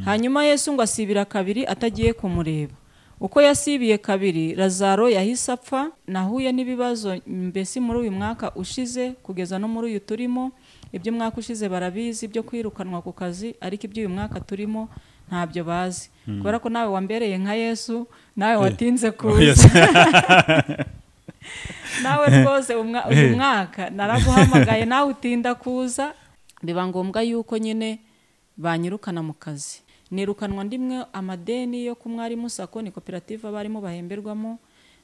Hanyuma Yesu ngo asibira kabiri atagiye kumureba. Uko yasibiye kabiri Lazaro yahise apfa. Nahuye n'ibibazo mbese muri uyu mwaka ushize kugeza no muri uyu turimo. Ibyo mwaka ushize barabizi byo kwirukanwa ku kazi, ariko ibyo uyu mwaka turimo ntabyo bazi. Kubera ko nawe wambereye nka Yesu, nawe watinze kuza. Nawe rwose uyu mwaka naraguhamagaye nawe utinda kuza. Biba ngombwa yuko nyine banyirukana mu kazi. Nirukanwa ndimwe amadeni yo ku mwarimu Sacco, ni koperative abarimo bahemberwamo,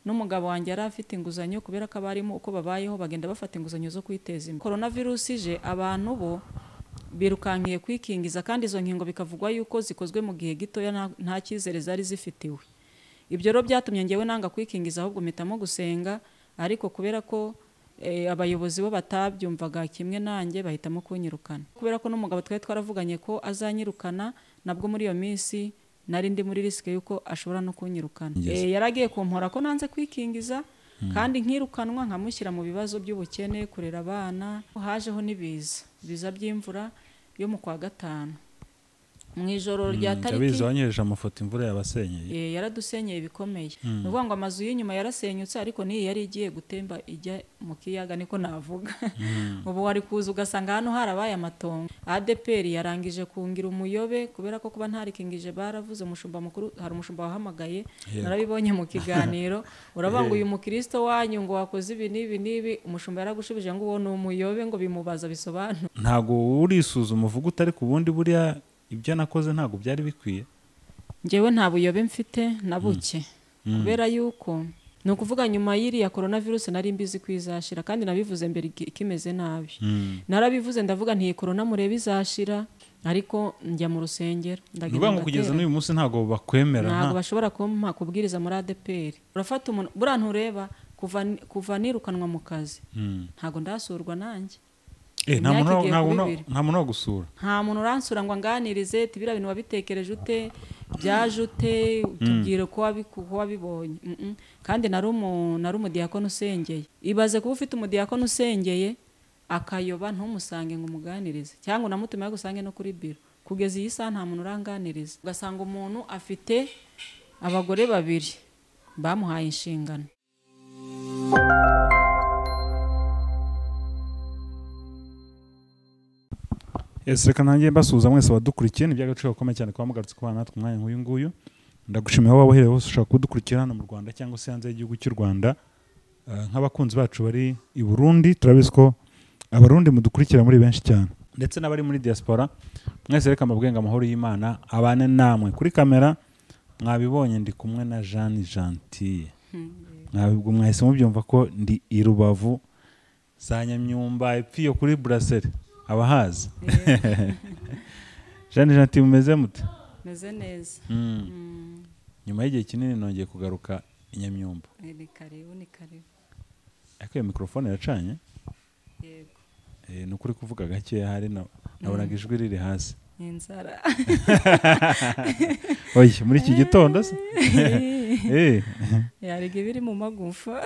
n'umugabo wanjye yari afite inguzanyo kubera ko abarimo uko babayeho bagenda bafata inguzanyo zo kwiteza imbere. Coronavirus ije abantu bo birukankiye kwikingiza, kandi izo nkingo bikavugwa yuko zikozwe mu gihe gitoya nta cyizere zari zifitiwe. Ibyo rero byatumye ngewe nanga kwikingiza ahubwo mpitamo gusenga, ariko kubera ko abayobozi bo batabyumvaga kimwe nanjye bahitamo kunyirukana. Kubera ko n'umugabo twari twaravuganye ko azanyirukana, nabwo muri iyo minsi nari ndi muri risike yuko ashobora no kunyirukana. Yaragiye kumpora ko nanze kwikingiza, kandi nkirukanwa nkamushyira mu bibazo by'ubukene, kurera abana. Hajeho n'ibiza, ibiza by'imvura yo mu kwa gatanu. Mu ijoro rya tariki ndabizi wanyereje amafoto imvura yabasenyeye. Yaradusenyeye bikomeye. Nuvuga ngo amazu y'inyuma yarasenyutse, ariko niyi yari igiye gutemba ijya mu kiyaga niko navuga. Ubu wari kuza ugasanga hano harabaye amatongo. ADPR yarangije kungira umuyobe kubera ko kuba ntarikingije baravuze. Umushumba mukuru, hari umushumba wahamagaye, narabibonye mu kiganiro, urabanga uyu mukristo wanyu ngo wakoze ibi n'ibi n'ibi, umushumba yaragushubije ngo uwo ni umuyobe, ngo bimubaza bisobanura. Ntago urisuzuma uvuga utari ku bundi buriya ibyo nakoze ntago byari bikwiye. Ngewe nta buyobe mfite na buke. Kubera yuko ni ukuvuga nyuma y'iriya coronavirus nari mbizi kwizashira, kandi nabivuze mbere ikimeze nabi. Narabivuze ndavuga nti corona murebe izashira, ariko njya mu rusengero ndagenda. Ngo kugeza n'uyu munsi ntago bakwemera, ntago bashobora kumpa kubwiriza muri ADPR. Urafata umuntu buriya ntureba kuva nirukanwa mu kazi ntago ndasurwa nanjye. Nta muntu wagusura, nta muntu uransura ngo anganirize ati biriya bintu wabitekereje ute, byaje ute, tubwire ko wabibonye. Kandi nari umudiyakoni usengeye. Ibaze kuba ufite umudiyakoni usengeye akayoba ntumusange ngo umuganirize, cyangwa unamutume agusange no kuri biro. Kugeza iyi saha nta muntu uranganiriza. Ugasanga umuntu afite abagore babiri bamuhaye inshingano. Reka nanjye mbasuhuza mwese abadukurikiye, ni iby'agaciro gakomeye cyane kuba mugarutse kubana natwe umwanya nk'uyu nguyu. Ndagushimiye aho waba uherereye hose ushobora kudukurikira hano mu Rwanda cyangwa se hanze y'igihugu cy'u Rwanda. Nk'abakunzi bacu bari i Burundi, turabizi ko abarundi mudukurikira muri benshi cyane, ndetse n'abari muri diaspora mwese. Reka mbabwire ngo amahoro y'Imana abane namwe. Kuri kamera mwabibonye ndi kumwe na Jeanne Gentille. Mwabibwo mwahise mubyumva ko ndi i Rubavu za Nyamyumba epfiyo kuri Brasserie abahazi. Jeanne Gentille mumeze mute? Meze neza. Nyuma y'igihe kinini nongeye kugaruka i Nyamyumba. Ni karibu, ni karibu. Ariko iyo mikrofone iracanye? Yego. Ni ukuri kuvuga gake hari nabonaga ijwi riri hasi. Ni inzara. Oye, muri iki gitondo se? Yarige biri mu magufa.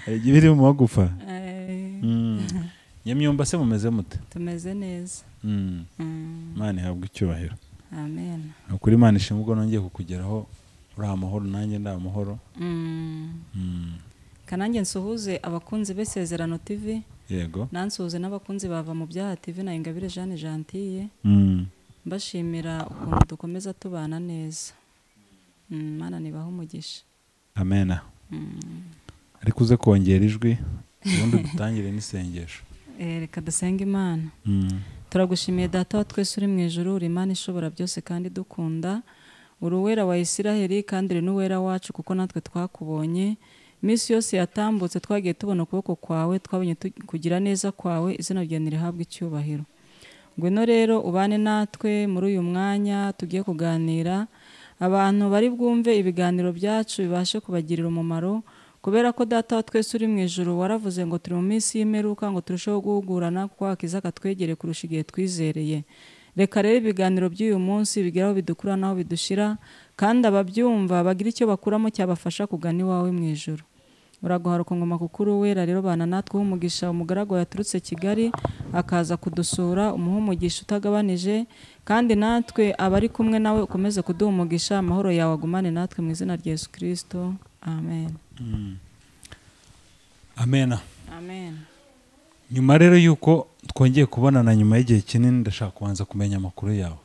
Yarige biri mu magufa. Nyamyumba se mumeze mute? Tumeze neza. Imana ihabwe icyubahiro. Amen. Ukuri Imana ishimwe ubwo nongeye kukugeraho uri amahoro nanjye ndi amahoro. Kanange nsuhuze abakunzi b'Isezerano TV. Yego. Nansuhuze n'abakunzi bava mu byaha TV na Ingabire Jeanne Gentille. Mbashimira ukuntu dukomeza tubana neza. Imana nibahe umugisha. Amen. Ariko uze kongera ijwi ubundi dutangire n'isengesho. Reka dusenge Imana. Turagushimiye Data wa twese uri mu ijuru, uri Imana ishobora byose kandi dukunda, uri uwera wa Isiraheli kandi uri n'uwera wacu kuko natwe twakubonye. Iminsi yose yatambutse twagiye tubona ukuboko kwawe, twabonye kugira neza kwawe, izina ryawe nirihabwe icyubahiro. Ngwino rero ubane natwe muri uyu mwanya tugiye kuganira, abantu bari bwumve ibiganiro byacu bibashe kubagirira umumaro, kubera ko Data wa twese uri mu ijuru waravuze ngo turi mu minsi y'imperuka ngo turusheho guhugurana kuko akiza katwegere kurusha igihe twizereye. Reka rero ibiganiro by'uyu munsi bigeraho bidukura naho bidushira, kandi ababyumva bagira icyo bakuramo cyabafasha kugana iwawe mu ijuru. Uraguharuka ngoma kuko uri uwera. Rero bana natwe umugisha umugaragu yaturutse Kigali akaza kudusura, umuhe umugisha utagabanije, kandi natwe abari kumwe nawe ukomeze kuduha umugisha, amahoro yawe agumane natwe mu izina rya Yesu Kristo. Amen. Amena. Amen. Nyuma rero yuko twongeye kubonana nyuma y'igihe kinini, ndashaka kubanza kumenya amakuru yawe.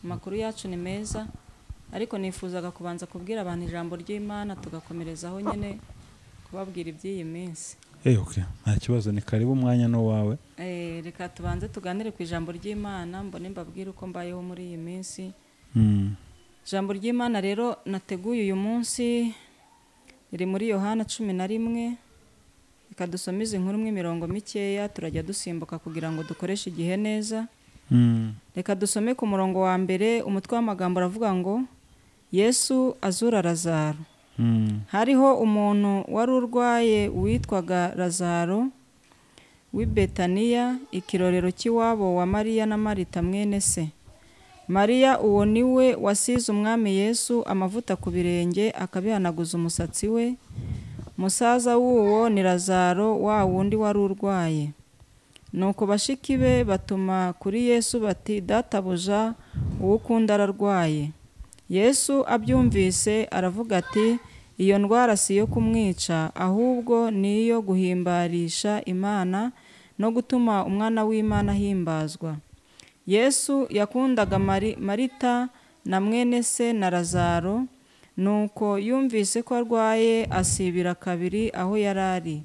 Amakuru yacu ni meza, ariko nifuzaga kubanza kubwira abantu ijambo ry'Imana tugakomerezaho nyine kubabwira iby'iyi minsi. Okay. Nta kibazo, ni karibu, umwanya ni uwawe. Reka tubanze tuganire ku ijambo ry'Imana, mbone mbabwire uko mbayeho muri iyi minsi. Ijambo ry'Imana rero nateguye uyu munsi riri muri Yohana 11. Reka dusome izi nkuru imirongo mikeya, turajya dusimbuka kugira ngo dukoreshe igihe neza. Reka dusome ku murongo wa mbere. Umutwe w'amagambo aravuga ngo Yesu azura Lazaro. Hariho umuntu wari urwaye witwaga Lazaro w'i Betaniya, ikirorero cy'iwabo wa Mariya na Marita mwene se. Mariya uwo ni we wasize umwami Yesu amavuta ku birenge akabihanaguza umusatsi we. Musaza w'uwo ni Lazaro wa wundi wari urwaye. Nuko bashiki be batuma kuri Yesu bati, databuja uwo ukunda ararwaye. Yesu abyumvise aravuga ati, iyo ndwara si iyo kumwica, ahubwo ni iyo guhimbarisha Imana no gutuma umwana w'Imana ahimbazwa. Yesu yakundaga Marita na mwene se na Lazaro. Nuko yumvise ko arwaye asibira kabiri aho yari ari.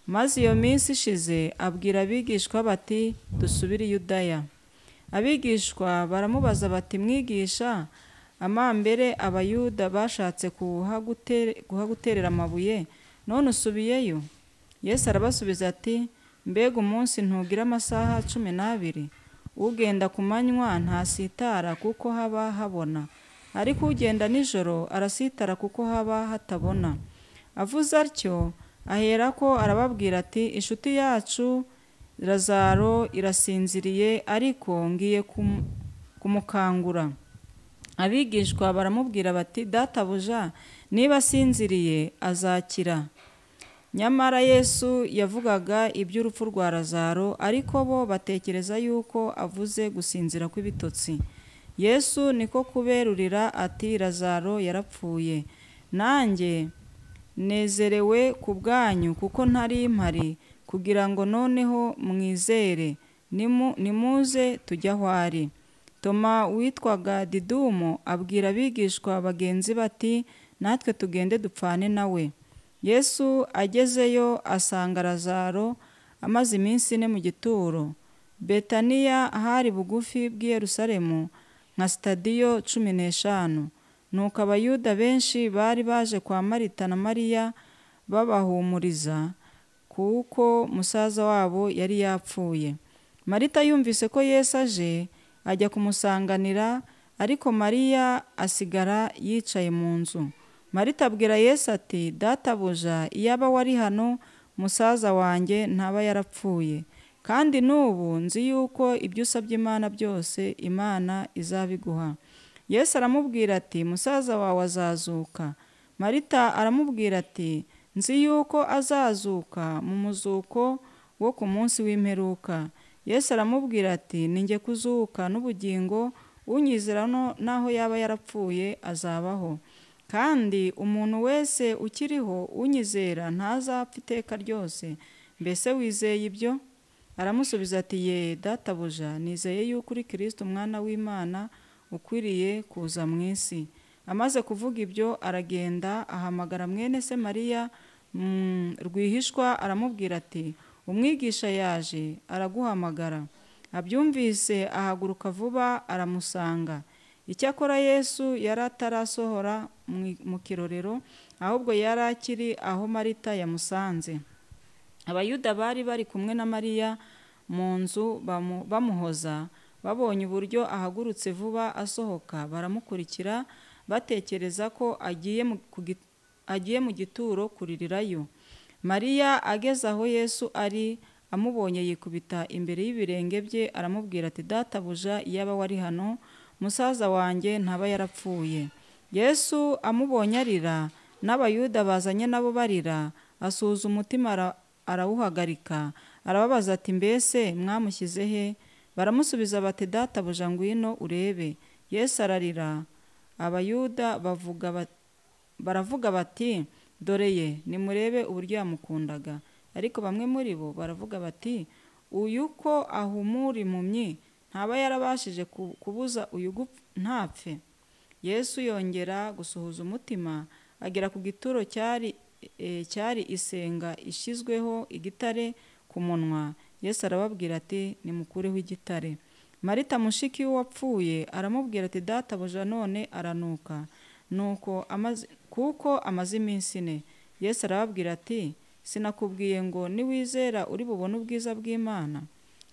Maze iyo minsi ishize abwira abigishwa bati, dusubire i Yudaya. Abigishwa baramubaza bati, mwigisha, amambere abayuda bashatse kuhaguterera amabuye, none usubiyeyo? Yesu arabasubiza ati, mbega umunsi ntugira amasaha 12? Ugenda ku manywa ntasitara kuko haba habona, ariko ugenda nijoro arasitara kuko haba hatabona. Avuze atyo aherako arababwira ati, inshuti yacu Lazaro irasinziriye, ariko ngiye kumukangura. Abigishwa baramubwira bati, databuja, niba asinziriye azakira. Nyamara Yesu yavugaga iby'urupfu rwa Lazaro, ariko bo batekereza yuko avuze gusinzira kw'ibitotsi. Yesu niko kuberurira ati, Lazaro yarapfuye, nanjye nezerewe ku bwanyu kuko ntari mpari, kugira ngo noneho mwizere. Nimuze tujye aho ari. Toma witwaga Didumo abwira abigishwa bagenzi bati, natwe tugende dupfane nawe. Yesu agezeyo asanga Lazaro amaze iminsi 4 mu gituro. Betaniya hari bugufi bw'i Yerusalemu nka stadiyo 15. Nuko abayuda benshi bari baje kwa Marita na Mariya babahumuriza kuko musaza wabo yari yapfuye. Marita yumvise ko Yesu aje ajya kumusanganira, ariko Mariya asigara yicaye mu nzu. Marita abwira Yesu ati, databuja, iyaba wari hano musaza wanjye ntaba yarapfuye. Kandi n'ubu nzi yuko ibyo usabye Imana byose Imana izabiguha. Yesu aramubwira ati, musaza wawe azazuka. Marita aramubwira ati, nzi yuko azazuka mu muzuko wo ku munsi w'imperuka. Yesu aramubwira ati, ninjye kuzuka n'ubugingo, unyizera naho yaba yarapfuye azabaho. Kandi umuntu wese ukiriho unyizera ntazapfa iteka ryose. Mbese wizeye ibyo? Aramusubiza ati, ye databuja, nizeye yuko uri Kristo umwana w'Imana ukwiriye kuza mu isi. Amaze kuvuga ibyo aragenda ahamagara mwene se Mariya rwihishwa, aramubwira ati, umwigisha yaje araguhamagara. Abyumvise ahaguruka vuba aramusanga. Icyakora Yesu yari atarasohora mu kirorero, ahubwo yari akiri aho Marita yamusanze. Abayuda bari bari kumwe na Mariya mu nzu bamuhoza, babonye uburyo ahagurutse vuba asohoka, baramukurikira batekereza ko agiye mu gituro kuririrayo. Mariya ageze aho Yesu ari, amubonye yikubita imbere y'ibirenge bye, aramubwira ati, databuja, iyaba wari hano musaza wanjye ntaba yarapfuye. Yesu amubonye arira n'Abayuda bazanye nabo barira, asuhuza umutima arawuhagarika, arababaza ati mbese mwamushyize he? Baramusubiza bati databuja ngwino urebe. Yesu ararira. Abayuda baravuga bati dore ye, nimurebe uburyo yamukundaga. Ariko bamwe muri bo baravuga bati uyu ko ahumura impumyi ntaba yarabashije kubuza uyu ntapfe. Yesu yongera gusuhuza umutima, agera ku gituro cyari isenga ishyizweho igitare ku munwa. Yesu arababwira ati nimukureho igitare. Marita mushiki w'uwapfuye aramubwira ati databuja none aranuka, nuko kuko amaze iminsi ine. Yesu arababwira ati sinakubwiye ngo niwizera uri bubone ubwiza bw'Imana?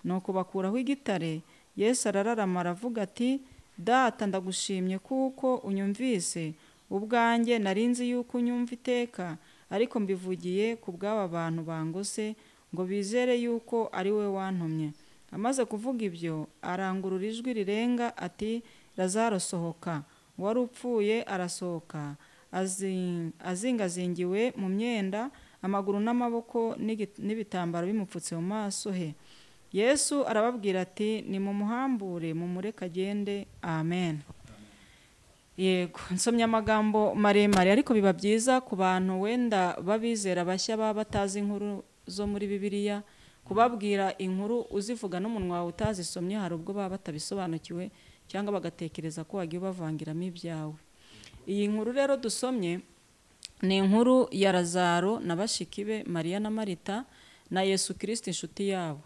Nuko bakuraho igitare. Yesu arararama aravuga ati data ndagushimye kuko unyumvise, ubwanjye narinzi yuko unyumva iteka, ariko mbivugiye ku bw'aba bantu bangose ngo bizere yuko ari we wantumye. Amaze kuvuga ibyo arangurura ijwi rirenga ati Lazaro sohoka. Uwari upfuye arasohoka, azingazingiwe mu myenda, amaguru n'amaboko n'ibitambaro bimupfutse mu maso he. Yesu arababwira ati nimumuhambure mumureke agende. Amen. Yego, nsomye amagambo maremare ariko biba byiza ku bantu wenda babizera bashya baba batazi inkuru zo muri Bibiliya, kubabwira inkuru uzivuga n'umunwa wawe utazisomye hari ubwo baba batabisobanukiwe cyangwa bagatekereza ko wagiye ubavangiramo ibyawe. Iyi nkuru rero dusomye ni inkuru ya Lazaro na bashiki be Mariya na Marita na Yesu Kristo inshuti yabo.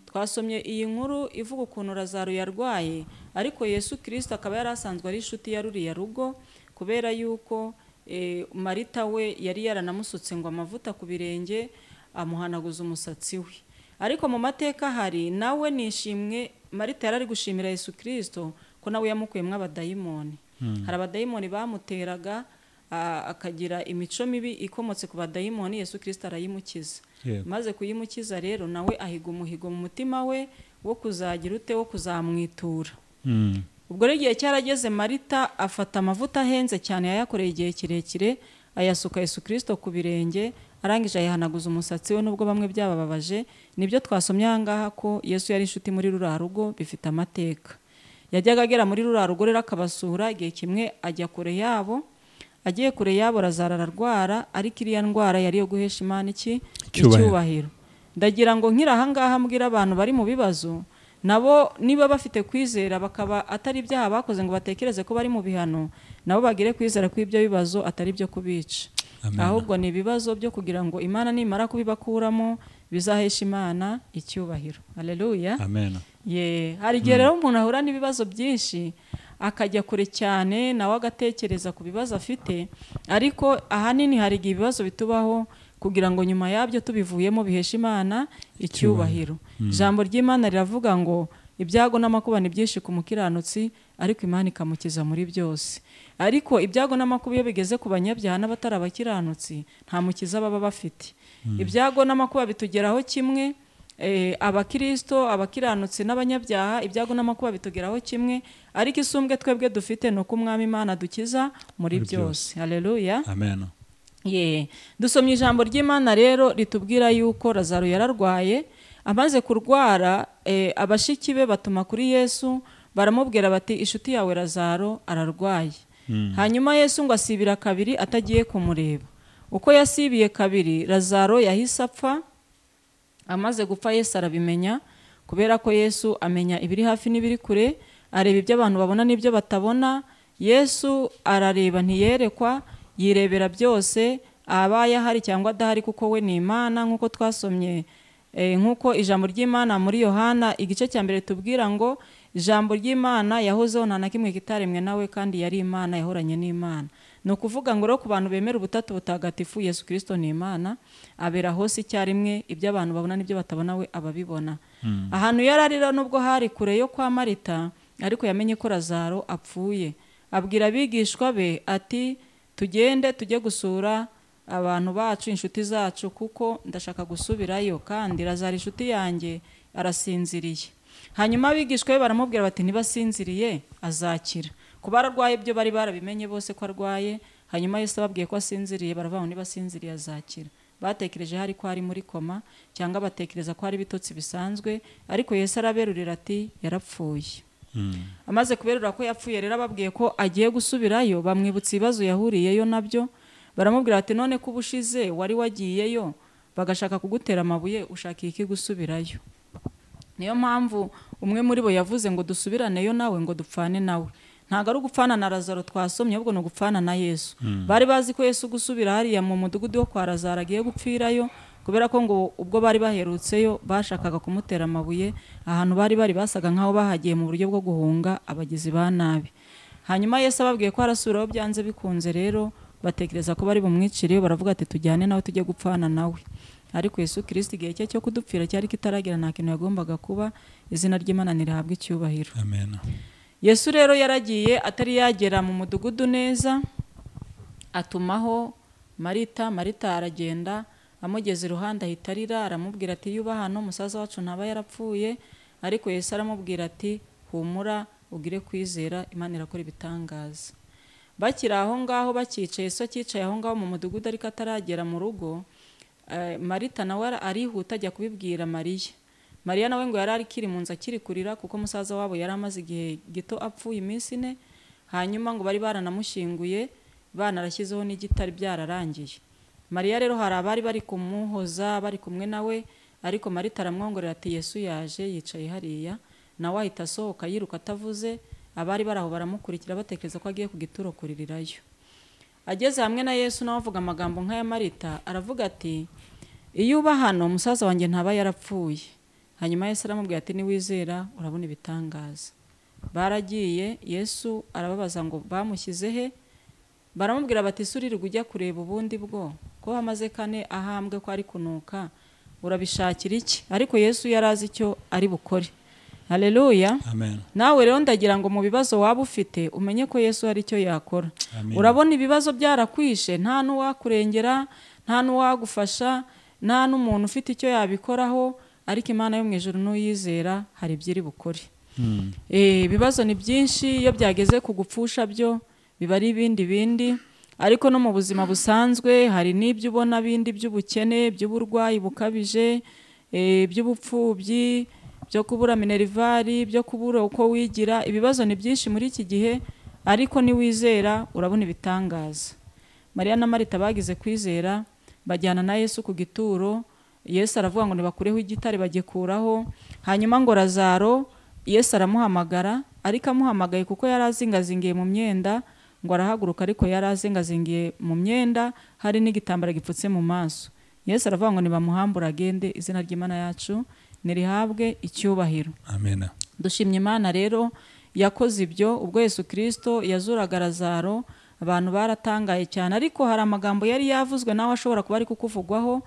Twasomye iyi nkuru ivuga ukuntu Lazaro yarwaye, ariko Yesu Kristo akaba yari asanzwe ari inshuti ya ruriya rugo, kubera yuko Marita we yari yaranamusutse ngo amavuta ku birenge amuhanaguza umusatsi we. Ariko mu mateka hari nawe nishimwe Marita yari ari gushimira Yesu Kristo ko nawe yamukuyemo abadayimoni. Hari abadayimoni bamuteraga akagira imico mibi ikomotse ku badayimoni, Yesu Kristo arayimukiza. Maze kuyimukiza rero nawe ahiga umuhigo mu mutima we wo kuzagira ute, wo kuzamwitura. Ubwo rero igihe cyarageze Marita afata amavuta ahenze cyane yayakoreye igihe kirekire, ayasuka Yesu Kristo ku birenge, arangije ayahanaguza umusatsi we nubwo bamwe byabababaje. Nibyo twasomye aha ngaha ko Yesu yari inshuti muri ruriya rugo, bifite amateka. Yajyaga agera muri ruriya rugo rero akabasura, igihe kimwe ajya kure yabo. Agiye kure yabo Lazaro ararwara, ariko iriya ndwara yari yo guhesha Imana iki? Icyubahiro. Ndagira ngo nkiri aha ngaha mbwira abantu bari mu bibazo, nabo niba bafite kwizera bakaba atari ibyaha bakoze ngo batekereze ko bari mu bihano, nabo bagire kwizera ko ibyo bibazo atari byo kubica, ahubwo ni ibibazo byo kugira ngo Imana nimara kubibakuramo bizahesha Imana icyubahiro. Haleluya. Amen. Ye, hari igihe rero umuntu ahura n'ibibazo byinshi akajya kure cyane nawe agatekereza ku bibazo afite, ariko ahanini hari igihe ibibazo bitubaho kugira ngo nyuma yabyo tubivuyemo bihesha Imana icyubahiro. Ijambo ry'Imana riravuga ngo ibyago n'amakuba ni byinshi ku mukiranutsi, ariko Imana ikamukiza muri byose. Ariko ibyago n'amakuba iyo bigeze ku banyabyaha n'abatari abakiranutsi nta mukiza baba bafite. Ibyago n'amakuba bitugeraho kimwe, abakristo, abakiranutsi n'abanyabyaha, ibyago n'amakuba bitugeraho kimwe, ariko isumbwe twebwe dufite ni uko Umwami Imana dukiza muri byose. Haleluya. Amen. Ye, dusomye ijambo ry'Imana rero ritubwira yuko Lazaro yararwaye. Amaze kurwara abashiki be batuma kuri Yesu baramubwira bati inshuti yawe Lazaro ararwaye. Hanyuma Yesu ngo asibira kabiri atagiye kumureba. Uko yasibiye kabiri Lazaro yahise apfa. Amaze gupfa Yesu arabimenya, kubera ko Yesu amenya ibiri hafi n'ibiri kure, areba ibyo abantu babona n'ibyo batabona. Yesu arareba ntiyerekwa, yirebera byose, abaye ahari cyangwa adahari, kuko we ni Imana, nk'uko twasomye nk'uko ijambo ry'Imana muri Yohana igice cya mbere tubwira ngo ijambo ry'Imana yahozeho nta na kimwe kitaremwe nawe, kandi yari Imana yahoranye n'Imana. Ni ukuvuga ngo rero ku bantu bemera ubutatu butagatifu, Yesu Kristo ni Imana, abera hose icyarimwe, ibyo abantu babona n'ibyo batabona we ababibona. Ahantu yari ari nubwo hari kure yo kwa Marita, ariko yamenye ko Lazaro apfuye. Abwira abigishwa be ati tugende tujye gusura abantu bacu, inshuti zacu, kuko ndashaka gusubirayo, kandi Lazaro inshuti yanjye arasinziriye. Hanyuma abigishwa be baramubwira bati ntibasinziriye azakira. Kuba ararwaye ibyo bari barabimenye bose ko arwaye. Hanyuma Yesu ababwiye ko asinziriye, baravuga ngo niba asinziriye azakira. Batekereje hari ko ari muri koma cyangwa batekereza ko ari ibitotsi bisanzwe, ariko Yesu araberurira ati yarapfuye. Amaze kuberura ko yapfuye rero ababwiye ko agiye gusubirayo, bamwibutsa ibibazo yahuriyeyo nabyo, baramubwira ati none ko ubushize wari wagiyeyo bagashaka kugutera amabuye, ushaka iki gusubirayo? Niyo mpamvu umwe muri bo yavuze ngo dusubiraneyo nawe ngo dupfane nawe. Ntabwo ari ugupfana na Lazaro twasomye, ahubwo ni ugupfana na Yesu. Bari bazi ko Yesu gusubira hariya mu mudugudu wo kwa Lazaro agiye gupfirayo, kubera ko ngo ubwo bari baherutseyo bashakaga kumutera amabuye, ahantu bari bari basaga nkaho bahagiye mu buryo bwo guhunga abagizi ba nabi. Hanyuma Yesu ababwiye ko arasubiraho byanze bikunze, rero batekereza ko bari bumwicire, baravuga ati tujyane nawe tujye gupfana nawe. Ariko Yesu Kristo igihe cye cyo kudupfira cyari kitaragera, nta kintu yagombaga kuba. Izina ry'Imana nirihabwe icyubahiro. Amen. Yesu rero yaragiye atari yagera mu mudugudu neza, atumaho Marita. Marita aragenda, amugeze iruhande ahita arira, aramubwira ati yuba hano musaza wacu ntaba yarapfuye. Ariko Yesu aramubwira ati humura ugire kwizera, Imana irakora ibitangaza. Bakiri aho ngaho bakicaye, Yesu akicaye aho ngaho mu mudugudu ariko ataragera mu rugo, Marita nawe arihuta ajya kubibwira Mariya. Mariya nawe ngo yari akiri mu nzu akiri kurira, kuko musaza wabo yari amaze igihe gito apfuye, iminsi ine. Hanyuma ngo bari baranamushyinguye, banarashyizeho n'igitari byararangiye. Mariya rero hari abari bari kumuhoza bari kumwe nawe, ariko Marita aramwongorera ati Yesu yaje yicaye hariya. Nawe ahita asohoka yiruka atavuze, abari bari aho baramukurikira batekereza ko agiye ku gituro kuririrayo. Ageze hamwe na Yesu nawe avuga amagambo nk'aya Marita, aravuga ati iyo uba hano musaza wanjye ntaba yarapfuye. Hanyuma Yesu aramubwira ati niwizera urabona ibitangaza. Baragiye, Yesu arababaza ngo bamushyize he? Baramubwira bati uririrwa ujya kureba ubundi bwo ko hamaze kane ahambwe ko ari kunuka, urabishakira iki? Ariko Yesu yari azi icyo ari bukore. Haleluya. Amen. Nawe rero ndagira ngo mu bibazo waba ufite umenye ko Yesu hari icyo yakora. Amen. Urabona ibibazo byarakwishe, nta n'uwakurengera, nta n'uwagufasha, nta n'umuntu ufite icyo yabikoraho, ariko Imana yo mu ijuru n'uyizera hari ibyo iri bukore. Ibibazo ni byinshi, iyo byageze ku gupfusha byo biba ari ibindi bindi, ariko no mu buzima busanzwe hari n'ibyo ubona bindi by'ubukene, by'uburwayi bukabije, by'ubupfubyi, byo kubura minervari, byo kubura uko wigira. Ibibazo ni byinshi muri iki gihe, ariko niwizera urabona ibitangaza. Mariya na Marita bagize kwizera, bajyana na Yesu ku gituro. Yesu aravuga ngo nibakureho igitare, bagikuraho. Hanyuma ngo Lazaro Yesu aramuhamagara, ariko amuhamagaye kuko yari azingazingiye mu myenda, ngo arahaguruka, ariko yari azingazingiye mu myenda hari n'igitambaro gipfutse mu maso. Yesu aravuga ngo nibamuhambura agende, izina ry'Imana yacu nirihabwe icyubahiro. Amen. Dushimye Imana rero yakoze ibyo. Ubwo Yesu Kristo yazuraga Lazaro, abantu baratangaye cyane, ariko hari amagambo yari yavuzwe nawe ashobora kuba ari kukuvugwaho.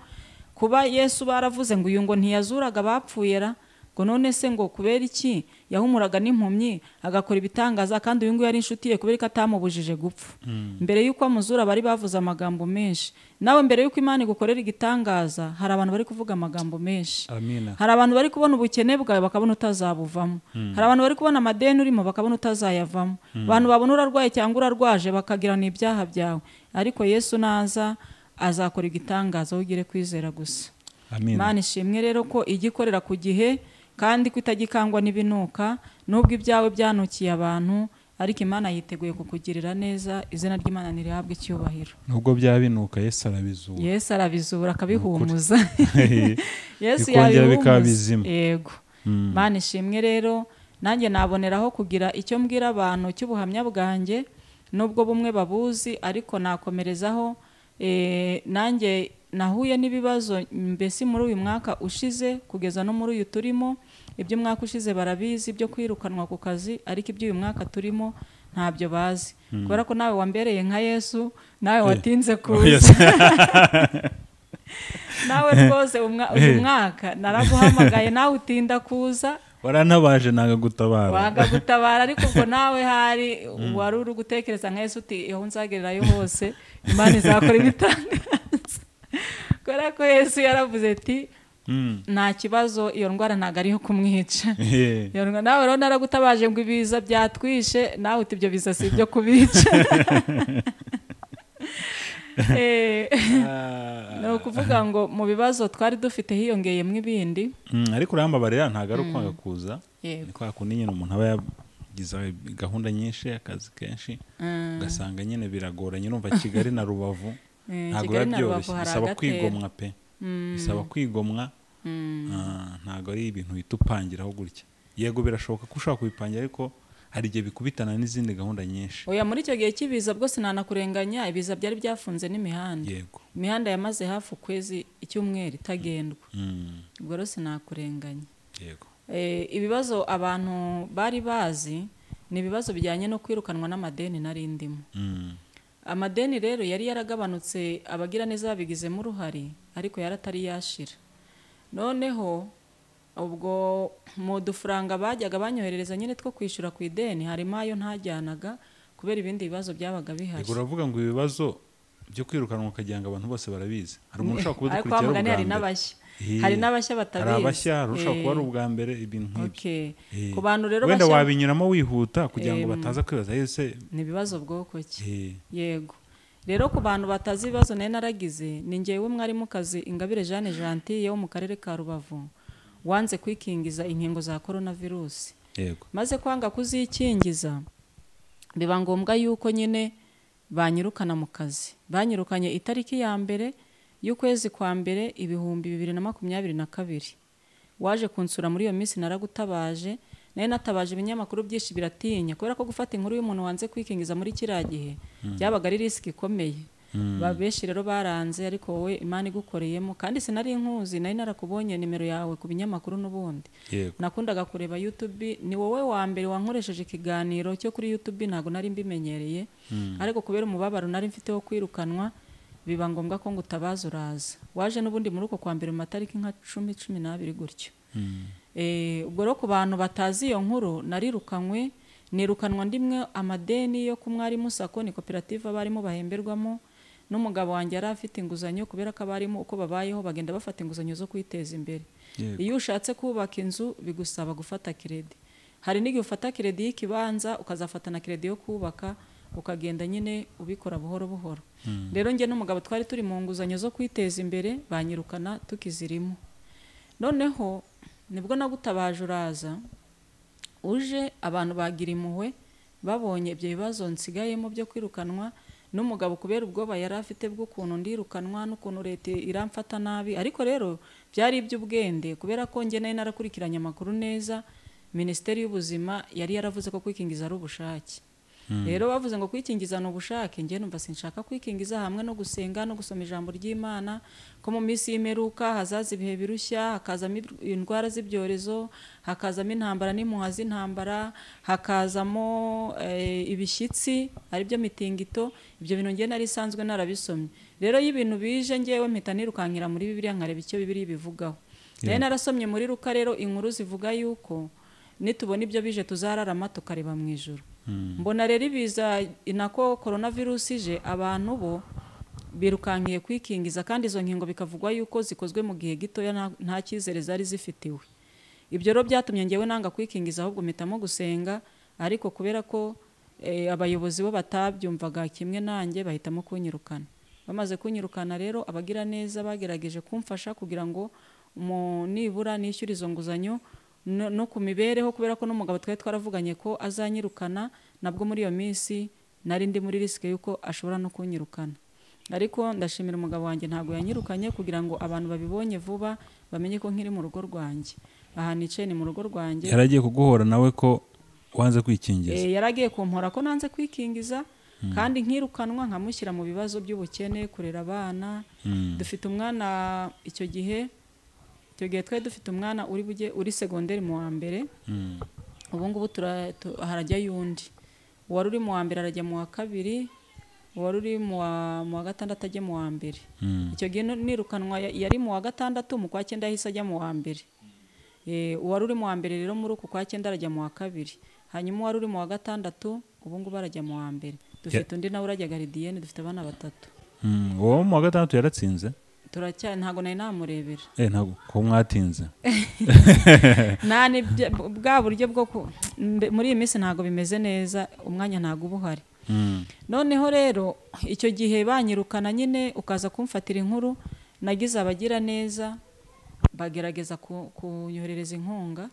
Kuba Yesu baravuze ngo uyu ngo ntiyazuraga abapfuye ra, ngo none se ngo kubera iki yahumuraga n'impumyi agakora ibitangaza, kandi uyu nguyu yari inshuti ye, kubera ko atamubujije gupfa. Mbere y'uko amuzura bari bavuze amagambo menshi. Nawe mbere y'uko Imana igukorera igitangaza hari abantu bari kuvuga amagambo menshi. Amina. Hari abantu bari kubona ubukene bwawe bakabona utazabuvamo. Hari abantu bari kubona amadeni urimo bakabona utazayavamo. Abantu babona urarwaye cyangwa urarwaje bakagira ni ibyaha byawe. Ariko Yesu naza azakora igitangaza, ugire kwizera gusa. Amina. Imana ishimwe rero ko igikorera ku gihe kandi ko itagikangwa n'ibinuka, nubwo ibyawe byanukiye abantu, ariko Imana yiteguye kukugirira neza. Izina ry'Imana nirihabwe icyubahiro. Nubwo byabinuka Yesu arabizura. Yesu arabizura akabihumuza. Yesu bikongera bikaba bizima. Yego. Imana ishimwe rero, nanjye naboneraho kugira icyo mbwira abantu cy'ubuhamya bwanjye, nubwo bumwe babuzi, ariko nakomerezaho. Nanjye nahuye n'ibibazo mbese muri uyu mwaka ushize kugeza no muri uyu turimo. Ibyo mwaka ushize barabizi byo kwirukanwa ku kazi, ariko ibyo uyu mwaka turimo ntabyo bazi. Kubera ko nawe wambereye nka Yesu, nawe watinze kuza. Nawe rwose uyu mwaka naraguhamagaye nawe utinda kuza. Waranabaje nanga gutabara. Wanga gutabara, ariko ubwo nawe hari wari uri gutekereza nka Yesu uti aho nzagererayo hose Imana izakora ibitangaza. Kubera ko Yesu yaravuze ati nta kibazo, iyo ndwara ntago ariyo kumwica. Iyo ndwara nawe rero naragutabaje ngo ibiza byatwishe, nawe uti ibyo biza si ibyo kubica. Ni ukuvuga ngo mu bibazo twari dufite hiyongeyemo ibindi. Ariko urambabarira, ntabwo ari ukwanga kuza, ni kwa kundi nyine umuntu aba yagize gahunda nyinshi, akazi kenshi, ugasanga nyine biragoranye. Urumva Kigali na Rubavu ntabwo biba byoroshye, bisaba kwigomwa pe, bisaba kwigomwa. Ntabwo ari ibintu uhita upangiraho gutya. Yego birashoboka ko ushobora kubipangira, ariko hari igihe bikubitana n'izindi gahunda nyinshi. Oya, muri icyo gihe cy'ibiza bwo sinanakurenganya, ibiza byari byafunze n'imihanda. Yego, imihanda yamaze hafi ukwezi, icyumweru itagendwa. Ubwo rero sinakurenganya. Yego. Ibibazo abantu bari bazi ni ibibazo bijyanye no kwirukanwa n'amadeni nari ndimo. Amadeni rero yari yaragabanutse, abagira neza babigizemo uruhare, ariko yaratari yashira. Noneho ubwo mu dufaranga bajyaga banyoherereza nyine two kwishyura ku ideni, harimo ayo ntajyanaga kubera ibindi bibazo byabaga bihari. Uravuga ngo ibibazo byo kwirukanwa ukagira ngo abantu bose barabizi. Hari umuntu ushobora kuba dukurikira ubwa mbere, hari n'abashya batabizi, hari abashya, hari ushobora kuba ari ubwa mbere, ibintu nk'ibyo. Ku bantu rero wenda wabinyuramo wihuta kugira ngo bataza kwibaza ese ni ibibazo bwoko ki. Yego, rero ku bantu batazi ibibazo nari naragize, ni njyewe mwarimukazi Ingabire Jeanne Gentille wo mu karere ka Rubavu wanze kwikingiza inkingo za coronavirus. Yego. Maze kwanga kuzikingiza biba ngombwa yuko nyine banyirukana mu kazi. Banyirukanye itariki ya 1 y'ukwezi kwa mbere 2022. Waje kunsura muri iyo minsi naragutabaje, naye natabaje ibinyamakuru byinshi biratinya, kubera ko gufata inkuru y'umuntu wanze kwikingiza muri kiriya gihe byabaga ari risk ikomeye. Babeshi rero baranze, ariko wowe Imana igukoreyemo, kandi sinari nkuzi, nari narakubonye nimero yawe ku binyamakuru n'ubundi. Nakundaga kureba YouTube, ni wowe wa mbere wankoresheje ikiganiro cyo kuri YouTube, ntago nari mbimenyereye, ariko kubera umubabaro nari mfite wo kwirukanwa biba ngombwa ko ngutabaza uraza. Waje n'ubundi muri uko kwa mbere mu matariki nka 10, 12 gutyo. Ubwo rero ku bantu batazi iyo nkuru, narirukanywe, nirukanwa ndimwe amadeni yo ku mwarimu Sacco, ni koperative abarimo bahemberwamo, n'umugabo wanjye yari afite inguzanyo, kubera ko abarimo uko babayeho bagenda bafata inguzanyo zo kwiteza imbere. Iyo ushatse kubaka inzu bigusaba gufata kredi. Hari n'igihe ufata kredi y'ikibanza ukazafata na kredi yo kubaka, ukagenda nyine ubikora buhoro buhoro. Rero njye n'umugabo twari turi mu nguzanyo zo kwiteza imbere, banyirukana tukizirimo. Noneho nibwo nagutabaje uraza, uje abantu bagira impuhwe babonye ibyo bibazo nsigayemo byo kwirukanwa n'umugabo, kubera ubwoba yari afite bw'ukuntu ndirukanwa n'ukuntu leta iramfata nabi. Ariko rero byari iby'ubwende, kubera ko njye nari narakurikiranye amakuru neza, Minisiteri y'Ubuzima yari yaravuze ko kwikingiza ari ubushake. Rero bavuze ngo kwikingiza ni ubushake, njye numva sinshaka kwikingiza, hamwe no gusenga no gusoma ijambo ry'Imana ko mu minsi y'imperuka hazaza ibihe birushya, hakazamo indwara z'ibyorezo, hakazamo intambara n'impuha z'intambara, hakazamo ibishyitsi ari byo mitingito. Ibyo bintu njye nari isanzwe narabisomye. Rero iyo ibintu bije njyewe mpita nirukankira muri Bibiliya nkareba icyo Bibiliya ibivugaho. Nari narasomye muri Luka rero inkuru zivuga yuko nitubona ibyo bije tuzararama tukareba mu ijuru. Mbona rero ibiza nako coronavirus ije, abantu bo birukankiye kwikingiza, kandi izo nkingo bikavugwa yuko zikozwe mu gihe gitoya, nta cyizere zari zifitiwe. Ibyo rero byatumye njyewe nanga kwikingiza, ahubwo mpitamo gusenga. Ariko kubera ko abayobozi bo batabyumvaga kimwe nanjye, bahitamo kunyirukana. Bamaze kunyirukana rero, abagira neza bagerageje kumfasha kugira ngo nibura nishyure izo nguzanyo no ku mibereho, kubera ko n'umugabo twari twaravuganye ko azanyirukana, nabwo muri iyo minsi nari ndi muri risike yuko ashobora no kunyirukana. Ariko ndashimira umugabo wanjye ntabwo yanyirukanye, kugira ngo abantu babibonye vuba bamenye ko nkiri mu rugo rwanjye. Aha nicaye ni mu rugo rwanjye. Yaragiye kuguhora nawe ko wanze kwikingiza? Yaragiye kumpora ko nanze kwikingiza, kandi nkirukanwa nkamushyira mu bibazo by'ubukene, kurera abana. Dufite umwana icyo gihe, twari dufite umwana uri bujye uri segonderi mu wa mbere. Ubu ngubu harajya yundi. Uwari uri mu wa mbere arajya mu wa kabiri, uwari uri mu wa gatandatu ajya mu wa mbere. Icyo gihe nirukanwa yari mu wa gatandatu, mu kwa cyenda yahise ajya mu wa mbere. Uwari uri mu wa mbere rero muri uku kwa cyenda arajya mu wa kabiri. Hanyuma uwari uri mu wa gatandatu ubu ngubu arajya mu wa mbere. Dufite undi nawe urajya garidiyene, dufite abana batatu. Uwo mu wa gatandatu yaratsinze? Turacyari ntago nari namurebera. Ntago ko mwatinze. Nani bwa buryo bwo muri iyi minsi ntago bimeze neza, umwanya ntago uba uhari. Noneho rero icyo gihe banyirukana nyine ukaza kumfatira inkuru, nagize abagira neza bagerageza kunyoherereza inkunga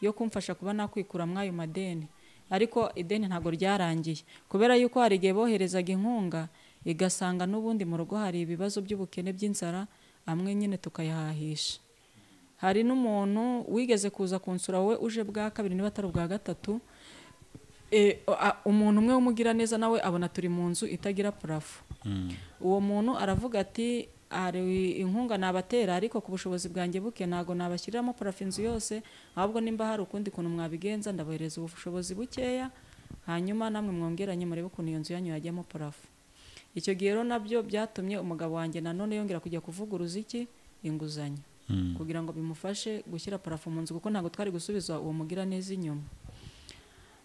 yo kumfasha kuba nakwikura muri ayo madeni, ariko ideni ntabwo ryarangiye kubera yuko hari igihe boherezaga inkunga igasanga n'ubundi mu rugo hari ibibazo by'ubukene by'inzara, amwe nyine tukayahahisha. Hari n'umuntu wigeze kuza kunsura wowe uje bwa kabiri niba atari ubwa gatatu, umuntu umwe w'umugira neza nawe abona turi mu nzu itagira parafo. Uwo muntu aravuga ati hari inkunga nabatera ariko ku bushobozi bwanjye buke ntago nabashyiriramo parafo inzu yose, ahubwo nimba hari ukundi kuntu mwabigenza ndabohereza ubushobozi bukeya, hanyuma namwe mwongeranye murebe ukuntu iyo nzu yanyu yajyamo parafo. Icyo gihe rero nabyo byatumye umugabo wanjye nanone yongera kujya kuvuguruza iki inguzanyo kugira ngo bimufashe gushyira parafo mu nzu, kuko ntabwo twari gusubiza uwo mugira neza inyuma.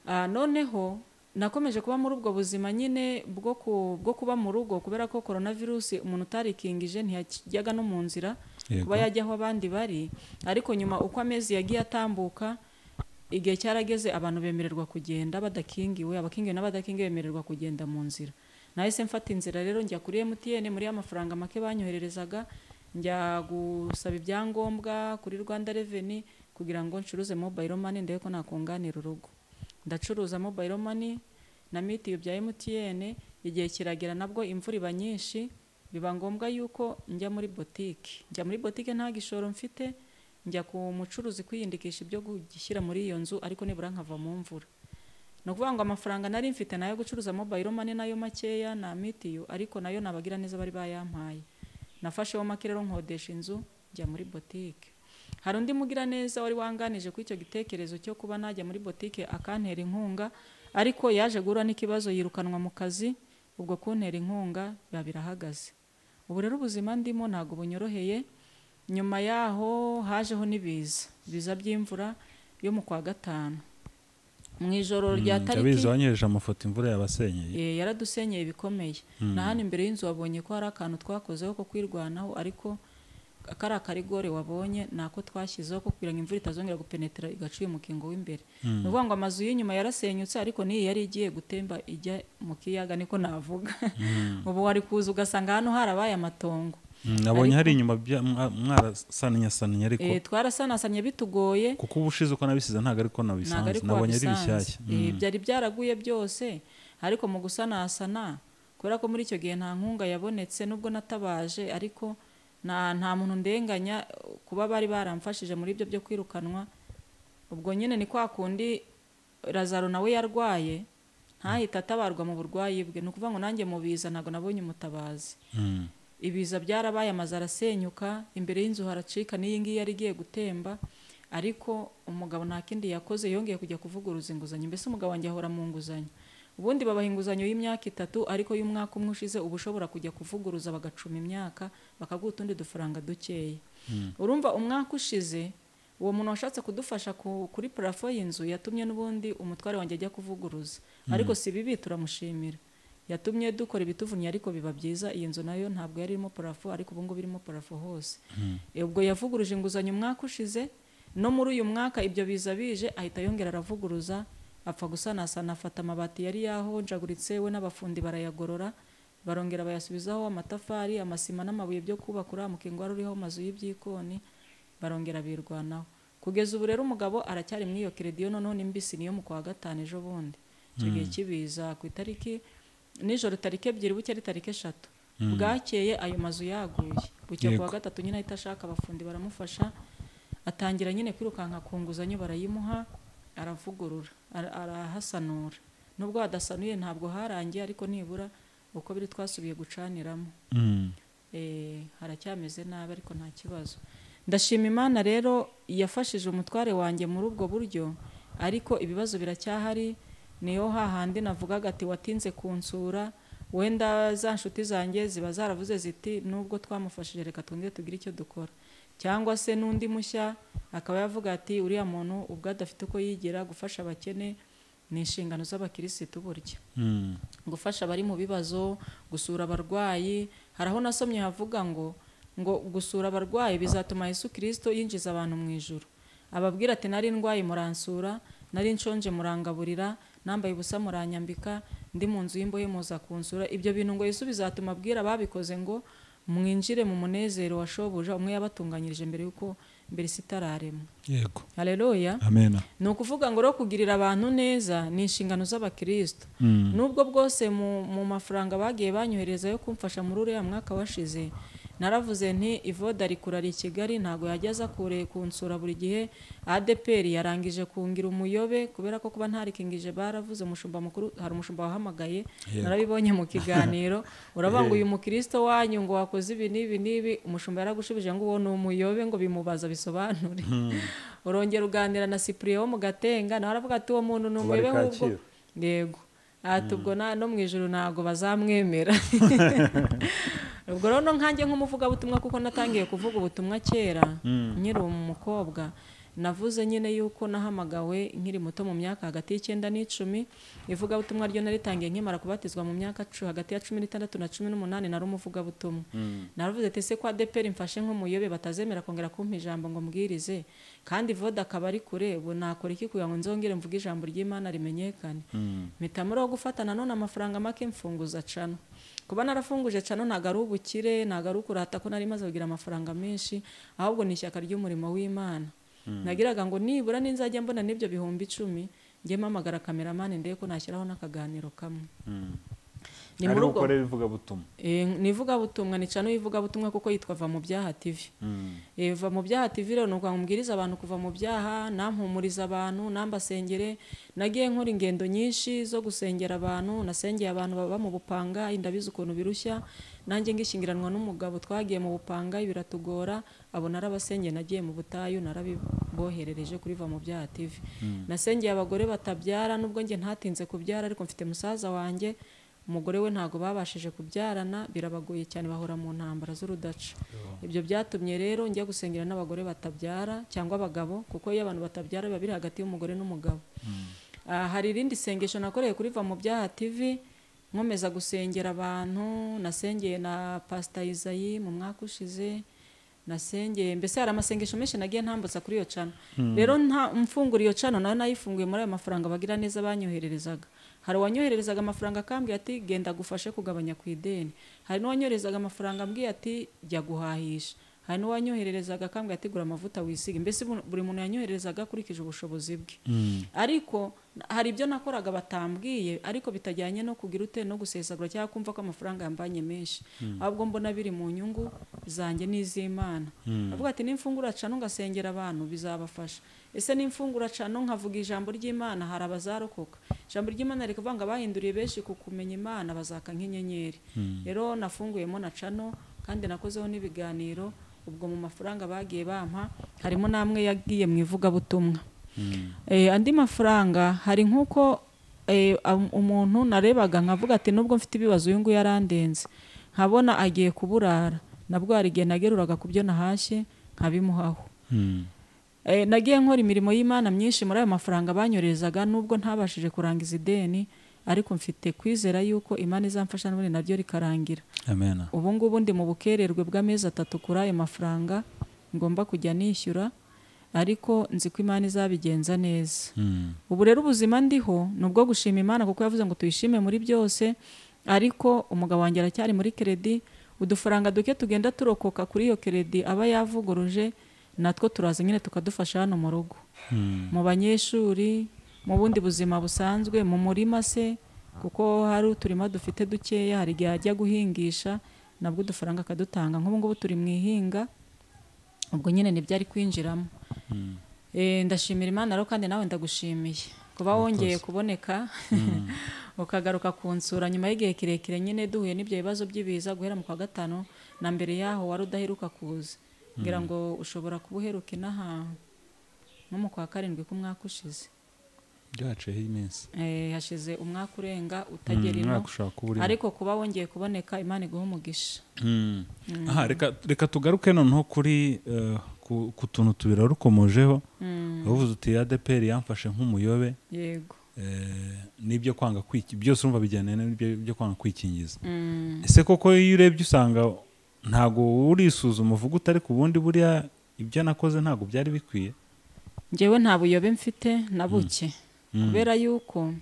Noneho nakomeje kuba muri ubwo buzima nyine bwo kuba mu rugo, kubera ko coronavirus umuntu utarikingije ntiyajyaga no mu nzira kuba yajya aho abandi bari. Ariko nyuma uko amezi yagiye atambuka, igihe cyarageze abantu bemererwa kugenda badakingiwe, abakingiwe n'abadakingiwe bemererwa kugenda mu nzira. Nahise mfata inzira rero njya kuri MTN muri amafaranga make banyohererezaga, njya gusaba ibyangombwa kuri Rwanda Revenue kugira ngo ncuruze mobile money ndebe ko nakunganira urugo. Ndacuruza mobile money na mitiyu bya MTN, igihe kiragera nabwo imvura iba nyinshi, biba ngombwa yuko njya muri botike. Njya muri botike nta gishoro mfite, njya ku mucuruzi kwiyindikisha ibyo gushyira muri iyo nzu, ariko nibura nkava mu mvura. Ni ukuvuga ngo amafaranga nari mfite nayo gucuruza mobile money nayo makeya na mitiyu, ariko nayo nabagira neza bari bayampaye. Nafasheho make rero nkodesha inzu njya muri botike. Hari undi mugira neza wari wanganije kuri icyo gitekerezo cyo kuba najya muri botike akantera inkunga, ariko yaje guhura n'ikibazo yirukanwa mu kazi, ubwo kuntera inkunga biba birahagaze. Ubu rero ubuzima ndimo ntabwo bunyoroheye. Nyuma yaho hajeho n'ibiza, ibiza by'imvura yo mu kwa gatanu mu ijoro rya tariki. Ndabizi wanyereje amafoto imvura yabasenyeye. Yaradusenyeye bikomeye. Na hano imbere y'inzu wabonye ko hari akantu twakozeho ko kwirwanaho, ariko kari akarigore wabonye nako twashyizeho ko kugira ngo imvura itazongera gupenetera igaca umukingo w'imbere. Ni ukuvuga ngo amazu y'inyuma yarasenyutse, ariko n'iyi yari igiye gutemba ijya mu kiyaga niko navuga. Ubu wari kuza ugasanga hano harabaye amatongo. Nabonye hari inyuma mwarasananye ariko twarasanasanye bitugoye, kuko ubushize uko nabisize ntago ariko nabisanze, nabonye ari bishyashya. Byari byaraguye byose, ariko mu gusanasana kubera ko muri icyo gihe nta nkunga yabonetse, nubwo natabaje ariko nta muntu ndenganya kuba bari baramfashije muri ibyo byo kwirukanwa. Ubwo nyine ni kwa kundi Lazaro nawe yarwaye ntahita atabarwa mu burwayi bwe, ni ukuvuga ngo nanjye mubiza ntago nabonye umutabazi. Ibiza byarabaye, amazu arasenyuka, imbere y'inzu haracika, n'iyi ngiyi yari igiye gutemba, ariko umugabo nta kindi yakoze, yongeye kujya kuvuguruza inguzanyo. Mbese umugabo wanjye ahora mu nguzanyo. Ubundi babaha inguzanyo y'imyaka 3, ariko y'umwaka umwe ushize uba ushobora kujya kuvuguruza bagacuma imyaka bakaguha utundi dufaranga dukeya. Urumva umwaka ushize uwo muntu washatse kudufasha kuri parafo y'inzu yatumye n'ubundi umutware wanjye ajya kuvuguruza, ariko si bibi turamushimira, yatumye dukora ibituvunnye ariko biba byiza. Iyi nzu nayo ntabwo yari irimo parafo, ariko ubu ngubu irimo parafo hose. Ubwo yavuguruje inguzanyo umwaka ushize, no muri uyu mwaka ibyo biza bije ahita yongera aravuguruza, apfa gusanasana, afata amabati yari yahonjaguritse we n'abafundi barayagorora, barongera bayasubizaho amatafari, amasima n'amabuye byo kubaka uriya mukingo wari uriho amazu y'ibyikoni, barongera birwanaho. Kugeza ubu rero umugabo aracyari muri iyo krediyo, noneho n'imbisi niyo mu kwa gatanu ejo bundi icyo gihe kibiza ku itariki nijoro tariki 2 buke ari tariki 3 bwakeye ayo mazu yaguye. Bucye kuwa gatatu nyine ahita ashaka abafundi baramufasha, atangira nyine kwirukanka ku nguzanyo barayimuha, aravugurura, arahasanura. Nubwo hadasanuye ntabwo harangiye, ariko nibura uko biri twasubiye gucaniramo. Haracyameze nabi ariko nta kibazo. Ndashima Imana rero yafashije umutware wanjye muri ubwo buryo, ariko ibibazo biracyahari. Niyo hahandi navugaga ati watinze kunsura, wenda za nshuti zanjye ziba zaravuze ziti nubwo twamufashije reka twongere tugire icyo dukora, cyangwa se n'undi mushya akaba yavuga ati uriya muntu ubwo adafite uko yigira, gufasha abakene ni inshingano z'abakirisitu burya, gufasha abari mu bibazo, gusura abarwayi. Hari aho nasomye havuga ngo gusura abarwayi bizatuma Yesu Kristo yinjiza abantu mu ijuru. Ababwira ati nari ndwaye muransura, Nari nshonje murangaburira, nambaye ubusa muranyambika, ndi mu nzu y'imbohe muza kunsura. Ibyo bintu ngo Yesu bizatuma abwira ababikoze ngo mwinjire mu munezero wa shobuja umwe yabatunganyirije mbere yuko mbere isi itararemwa. Yego. Haleluya. Amen. Ni ukuvuga ngo rero kugirira abantu neza ni inshingano z'abakristo. Nubwo bwose mu mafaranga bagiye banyohereza yo kumfasha muri uriya mwaka washize, naravuze nti Ivoda rikura ari i Kigali, ntago yajya aza kure kunsura buri gihe. ADPR yarangije kungira umuyobe kubera ko kuba ntarikingije baravuze umushumba mukuru, hari umushumba wahamagaye, narabibonye mu kiganiro, uravuga ngo uyu mukristo wanyu ngo wakoze ibi n'ibi n'ibi, umushumba yaragushubije ngo uwo ni umuyobe, ngo bimubaza bisobanure. Urongera uganira na Cyprien wo mu Gatenga, nawe aravuga ati uwo muntu ni umuyobe ahubwo. Yego. Ati ubwo no mu ijuru ntago bazamwemera. Ubwo rero nkanjye nk'umuvugabutumwa, kuko natangiye kuvuga ubutumwa kera nkiri umukobwa, navuze nyine yuko nahamagawe nkiri muto mu myaka hagati y'9 n'10. Ivugabutumwa ryo naritangiye nkimara kubatizwa mu myaka hagati ya 16 na 18, nari umuvugabutumwa. Naravuze ati se kwa ADPR mfashe nk'umuyobe batazemera kongera kumpa ijambo ngo mbwirize, kandi Voda akaba ari kure, ubu nakora iki kugira ngo nzongere mvuge ijambo ry'Imana rimenyekane? Mpitamo rero gufata nanone amafaranga make mfunguza cano. Kuba narafunguje cano ntago ari ubukire, ntago ari ukurata ko nari maze kugira amafaranga menshi, ahubwo ni ishyaka ry'umurimo w'Imana. Nagiraga ngo nibura ninzajya mbona n'ibyo 10,000 njye mpamagara cameraman ndebe ko nashyiraho n'akaganiro kamwe. Ni muri ubwo ivugabutumwa. Ni ivugabutumwa, ni cano y'ivugabutumwa kuko yitwa Va mu Byaha TV. Va mu Byaha TV rero nuko mbwiriza abantu kuva mu byaha, nampumuriza abantu, nambasengere. Nagiye nkora ingendo nyinshi zo gusengera abantu, nasengeye abantu baba mu bupanga, indabizi ukuntu birushya. Nanjye ngishingiranwa n'umugabo twagiye mu bupanga biratugora, abo narabasengeye, nagiye mu butayu narabiboherereje kuri Va mu Byaha TV. Nasengeye abagore batabyara, nubwo njye ntatinze kubyara, ariko mfite musaza wanjye umugore we ntago babashije kubyarana, birabagoye cyane, bahora mu ntambara z'urudaca. Ibyo byatumye rero njya gusengera n'abagore batabyara cyangwa abagabo, kuko iyo abantu batabyara biba biri hagati y'umugore n'umugabo. Hari irindi sengesho nakoreye kuri Va mu Byaha TV, nkomeza gusengera abantu, nasengeye na Pastor Isayi mu mwaka ushize, nasengeye, mbese hari amasengesho menshi nagiye ntambutsa kuri iyo cano. Rero mfungura iyo cano nayo nayifunguye muri ayo mafaranga bagira neza banyohererezaga. Hari uwanyohererezaga amafaranga akambwira ati genda gufashe kugabanya ku ideni. Hari n'uwanyohererezaga amafaranga ambwiye ati jya guhahisha. Hari n'uwanyohererezaga akambwira ati gura amavuta wisige. Mbese buri muntu yanyohererezaga akurikije ubushobozi bwe. Ariko hari ibyo nakoraga batambwiye, ariko bitajyanye no kugira ute no gusesagura cyangwa kumva ko amafaranga yambanye menshi. Ahubwo mbona biri mu nyungu zanjye n'iz'Imana. Avuga ati nimfungura cano ngasengera abantu bizabafasha. Ese nimfungura cano nkavuga ijambo ry'Imana hari abazarokoka? Ijambo ry'Imana rikavuga ngo abahinduriye benshi ku kumenya Imana bazaka nk'inyenyeri. Rero nafunguyemo na cano kandi nakozeho n'ibiganiro. Ubwo mu mafaranga bagiye bampa harimo namwe yagiye mu ivugabutumwa. Andi mafaranga hari nkuko umuntu narebaga nkavuga ati nubwo mfite ibibazo uyu nguyu yarandenze, nkabona agiye kuburara, nabwo hari igihe nageruraga ku byo nahashye nkabimuhaho. Nagiye nkora imirimo y'Imana myinshi muri ayo mafaranga banyorezaga, nubwo ntabashije kurangiza ideni, ariko mfite kwizera yuko Imana izamfasha n'ubundi naryo rikarangira. Amen. Ubu ngubu ndi mu bukererwe bw'amezi 3 kuri ayo mafaranga ngomba kujya nishyura, ariko nzi ko Imana izabigenza neza. Ubu rero ubuzima ndiho nubwo gushima Imana, kuko yavuze ngo tuyishime muri byose, ariko umugabo wanjye aracyari muri kredi, udufaranga duke tugenda turokoka kuri iyo kredi aba yavuguruje, natwo turaza nyine tukadufasha hano mu rugo, mu banyeshuri, mu bundi buzima busanzwe, mu murima se, kuko hari uturima dufite dukeya, hari igihe ajya guhingisha nabwo udufaranga akadutanga. Nk'ubu ngubu turi mu ihinga, ubwo nyine nibyo ari kwinjiramo. Ndashimira Imana rero, kandi nawe ndagushimiye kuba wongeye kuboneka ukagaruka kunsura nyuma y'igihe kirekire nyine duhuye n'ibyo bibazo by'ibiza guhera mu kwa 5, na mbere yaho wari udaheruka kuza. Ngira ngo ushobora kuba uheruka inaha nko mu kwa 7 k'umwaka ushize. Byaciyeho iminsi. Hashize umwaka urenga utagera ino, ariko kuba wongeye kuboneka Imana iguha umugisha. Aha, reka tugaruke noneho kuri ku tuntu tubiri rukomojeho. Uvuze uti ADPR yamfashe nk'umuyobe. Yego. Nibyo kwanga kwiki byose urumva bijyana n'ibyo kwanga kwikingiza. Ese koko iyo urebye usanga ntago urisuzuma uvuga utari ku bundi buriya ibyo nakoze ntago byari bikwiye? Njyewe nta buyobe mfite na buke, kubera yuko